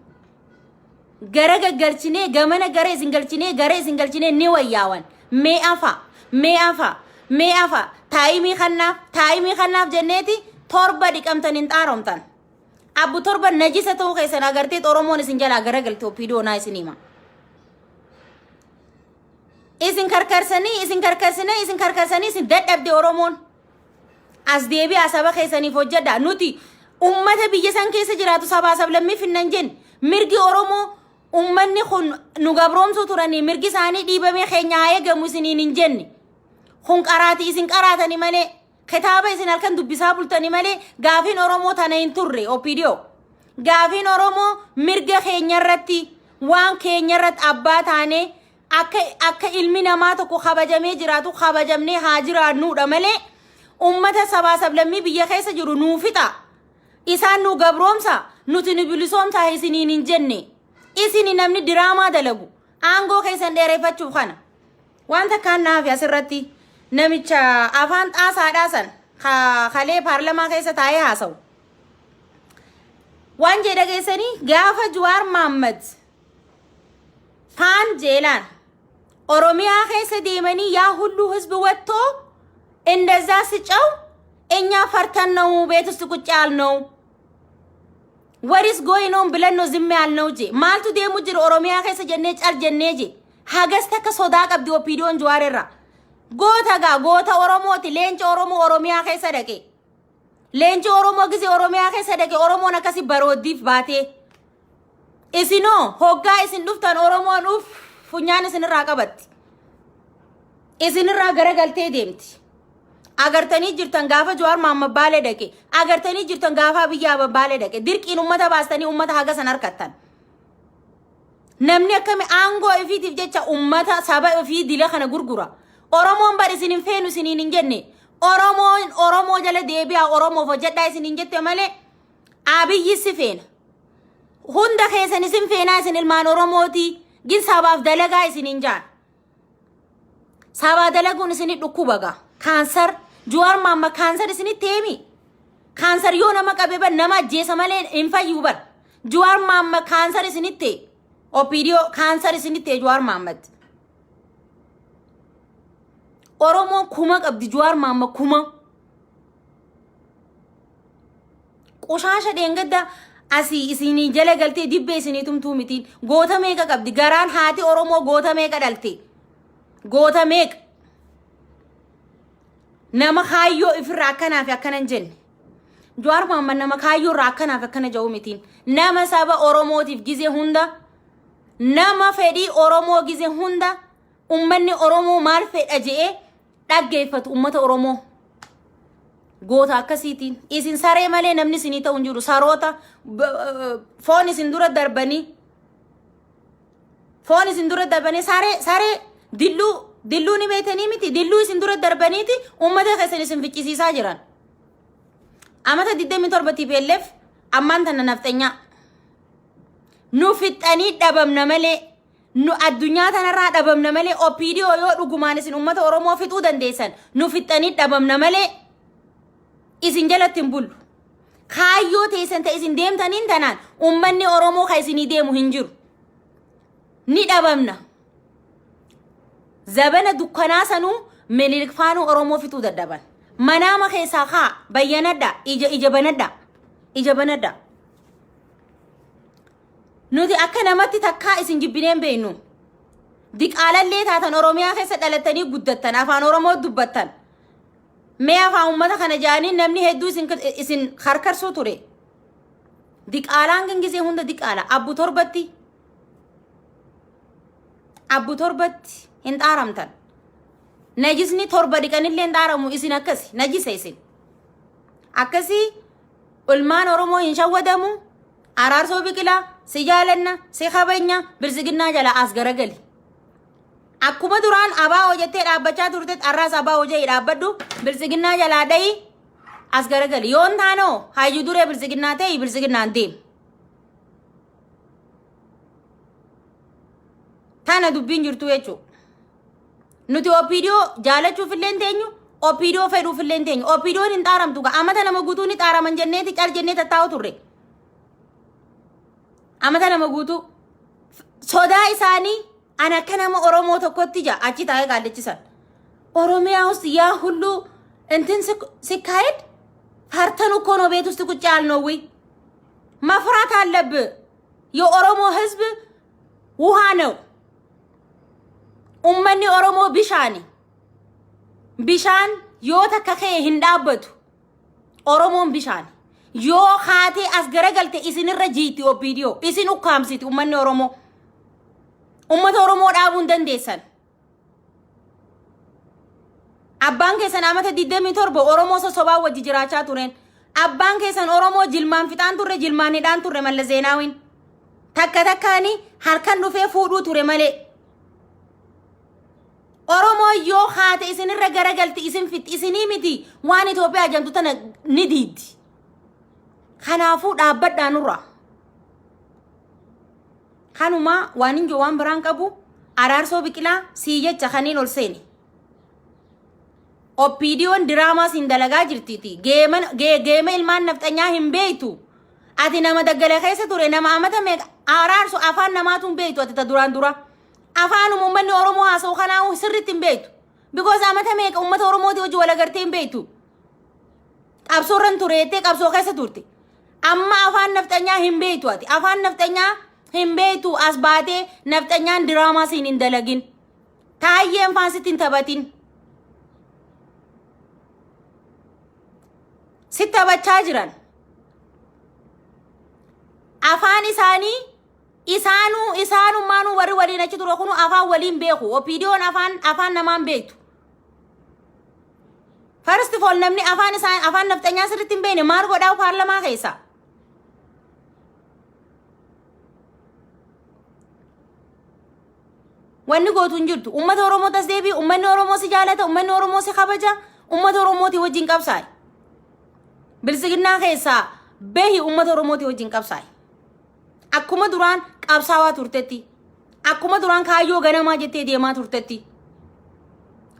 Gara gaggalchinee gamana gara isin galchinee gara isin galchinee ni wayyaawan. Mee afa mee afa mee afa time kannaaf time kannaaf jenneeti torba dhiqamtan hin xaaromtan. Abbu torba najisa ta'uu keessan agartee Oromoon isin jalaa garagalte OPDO naa isin hima. Isin karkarsanii isin karkarsinee isin karkarsanii isin dadhabde Oromoon. As deebi'aa saba keessaniif hojjedha. Nuti ummata biyya san keessa jiraatu sabaa sablammii finnan jenne mirgi Oromoo ummanni kun nu gabroomsuu turanii mirgi isaanii dhiibamee keenya haa eegamu isiniin hin jenne. Kun qaraatii isin qaraatani malee kitaaba isin halkan dubbisaa bultani malee gaafiin Oromoo tana hin turre OPDO. Gaafiin Oromoo mirga keenya irratti waan keenya irratti abbaa taanee akka ilmi namaa tokko kabajamee jiraatu kabajamnee haa jiraannuudha malee ummata sabaa sablammii biyya keessa jiru nuu fixa. Isaan nu gabroomsa nuti nu bilisoomsaa isiniin hin jenne. Isini namni diraamaa dalagu aangoo keessan dheereffachuuf kana. Waan takkaan naafi asirratti namicha afaan xaasaadhaa san kalee paarlamaa keessa taa'ee haasa'u. Waan jedha geessanii gaafa Jawaar Mahaammad faan jeelaan Oromiyaa keessa deemanii yaa ሁሉ ህዝብ ወጥቶ እንደዛ ስጨው እኛ ፈርተን ነው ቤት ውስጥ ቁጭ ያልነው። What is going on ብለን ነው ዝም ያልነው je maaltu deemu jiru Oromiyaa keessa jennee cal jennee je hagas takka sodaa qabdi OPDOn Jawaar irraa. Goota gaa goota Oromooti leenca Oromoo Oromiyaa keessa dhaqe. Leenci Oromoo gisee Oromiyaa keessa dhaqe Oromoon akkasi barooddiif baatee. Isinoo hoggaa isin dhuftan Oromoon uff funyaan isinirraa qabatti. Isinirraa garagaltee deemti. Agartanii jirtan gaafa Jawaar Mahaammad Baalee dhaqe. Agartanii jirtan gaafa Abiyyi Ahmad Baalee dhaqe. Dirqiin uummata baastanii uummata haga san harkattan. Namni akkami aangoo ifiitiif jecha uummata saba ifii dila kana gurgura. Oromoon bar isin hin feenu isiniin hin jenne. Oromoon Oromoo jala deebi'aa Oromoof hojjedhaa isin hin jette malee Abiyyi si feena. Hunda keessan isin feenaa isin ilmaan Oromooti. Gin sabaaf dalagaa isin hin jaan. Sabaa dalaguun isinii dhukkuba gaa. Kaansar Jawaar Mahaammad kaansar isinitti himi. Kaansar yoo nama qabe bar nama ajjeesa malee hin fayyu bar. Jawaar Mahaammad kaansar isinitti OPDO kaansar isinitti Jawaar Mahaammad. Oromoon kuma qabdi Jawaar Mahaammad kuma. Qoshaasha dheengadda asii isinii jala galtee dibbee isinii tumtuu mitiin goota meeqa qabdi garaan haati Oromoo goota meeqa dhalte goota meeqa nama kaayyoo ifirraa akkanaa fi akkana hin jenne. Jawaar Mahaammad nama kaayyoo irraa akkanaa fi akkana jedhu mitiin nama saba Oromootiif gizee hunda nama fedhii Oromoo gizee hunda ummanni Oromoo maal fedha je'ee dhaggeeffatu ummata Oromoo. Goota akkasiitiin isin saree malee namni isinii ta'u hin jiru saroota foon isin dura darbanii foon isin dura darbanii saree saree dilluu dilluu ni beektanii miti dilluu isin dura darbaniiti ummata keessan isin ficcisiisaa jiran. Amata 27 TPLF ammaan tana nafxanyaa nu fixxanii dhabamna malee nu addunyaa tanarraa dhabamna malee OPDO yoo dhugumaan isin ummata Oromoo fixuu dandeessan nu fixxanii dhabamna malee isin jalatti hin bullu. Kaayyoo teessan ta'e isin deemtaniin tanaan ummanni Oromoo ka isinii deemu hin jiru. Ni dhabamna. Zabana dukkanaa sanuu Minilik faanuu Oromoo fixuu dadhaban. Manaama keessaa kaa bayyanadha ija ija banadha ija banadha. Nuti akka namatti takkaa isin jibbineen beeknu. Diqaalallee taatan Oromiyaa keessa dhalattanii guddattan afaan Oromoo dubbattan. Mee afaan uummata kana jedhanii namni hedduu isin karkarsuu ture. Diqaalaan kan gisee hunda diqaala. Abbu torbatti hin xaaramtan. Najisni torba dhiqanillee hin xaaramu isin akkasi najisa isin. Akkasii ilmaan Oromoo hin shawwadamu. Araarsoo Biqilaa si jaalanna si kabajna bilisiginnaa jala as garagali. Akkuma duraan abaa hojjettee dhaabbachaa turte har'aas abaa hojii dhaabbadhu bilisiginnaa jalaa dhayi as garagali. Yoon taanoo hayyuu duree bilisiginnaa ta'e bilisiginnaan deemu. Tana dubbiin jirtu jechuudha. Nuti OPDO jaalachuuf illee hin teenyu, OPDO fedhuuf illee hin teenyu. OPDOon hin xaaramtu gaa amata nama guutuu ni xaaraman jenneeti cal jennee tattaa'u turre. Amata nama guutuu sodaa isaanii ana akka nama Oromoo tokkotti jaa achi taa'ee qaallichisan. ኦሮሚያ ውስጥ ያ ሁሉ እንትን ሲካሄድ ፈርተን እኮ ነው ቤት ውስጥ ቁጭ ያልነው። ወይ መፍራት አለብህ። የኦሮሞ ህዝብ ውሃ ነው። Ummanni Oromoo bishaani. Bishaan yoo takka ka'e hin dhaabbatu. Oromoon bishaan. Yoo kaatee as garagalte isinirra jiiti OPDO. Isin ukkaamsiti ummanni Oromoo. Ummata Oromoo dhaabuu hin dandeessan. Abbaan keessan amata 27 Oromoo sossobaa wajji jiraachaa tureen. Abbaan keessan Oromoo jilmaan fixaan turre, jilmaan hidhaan turre Mallas Zeenaawiin. Takka takkaani harkan dhufee fuudhuu ture malee. Oromoo yoo haate isinirra garagalti, isin fixi, isinii miti waan Itoophiyaa jedhamtu tana ni diiddi. Kanaafuu dhaabbadhaa nurra. Kanuma waan hin jiru, waan biraan qabu. Araarsoo Biqilaa, sii jecha kaniin ol seene. OPDOn diraamaa siin dalagaa jirtiiti. Geema ilmaan nafxanyaa hin beeytu. Ati nama daggala keessa ture, nama amata meeqa Araarsu afaan namaatu hin beeytu ati ta duraan dura. Afaanuma uummanni Oromoo haasa'u kanaa sirriitti hin beeytu. Because amata meeqa uummata Oromooti hojii wal agartee hin beeytu. Qabsoorran ture jettee qabsoo keessa turte. Amma afaan nafxanyaa hin beeytu ati. Afaan nafxanyaa hin beeytu, as baatee nafxanyaan diraamaa siin hin dalagin. Taayyeen faan sitti hin taphatin. Si taphachaa jiran. Afaan isaanii isaanuu isaanummaanuu warri waliin achi ture kunu afaan waliin beeku. OPDOn afaan namaan beektu. First of all, namni afaan isaan afaan nafxanyaa sirriitti hin beekne maal godhaa paarlamaa keessa? Wanni gootu hin jirtu. Uummata Oromoo tas deebi'i. Uummanni Oromoo si jaalata. Uummanni Oromoo si kabaja. Uummata Oromootii wajjin qabsaa'i. Bilisiginnaa keessaa bahi, uummata Oromootii wajjin qabsaa'i. Akkuma duraan qabsaawaa turtetti. Akkuma duraan kaayyoo ganamaa jettee deemaa turtetti.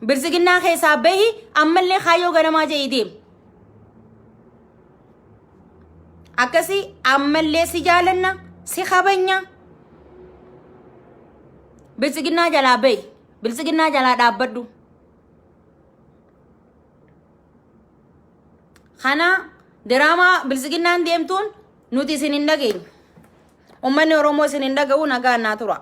Bilisiginnaa keessaa bahi, ammallee kaayyoo ganamaa jedhee deema. Akkasii ammallee si jaalanna, si kabanya. Bilisiginnaa jalaa bahi. Bilisiginnaa jalaa dhaabbadhu. Kana diraamaa bilisiginnaan deemtuun nuti isin hin dhageenyu. Uummanni Oromoo isin hin dhaga'u, nagaan naa tura.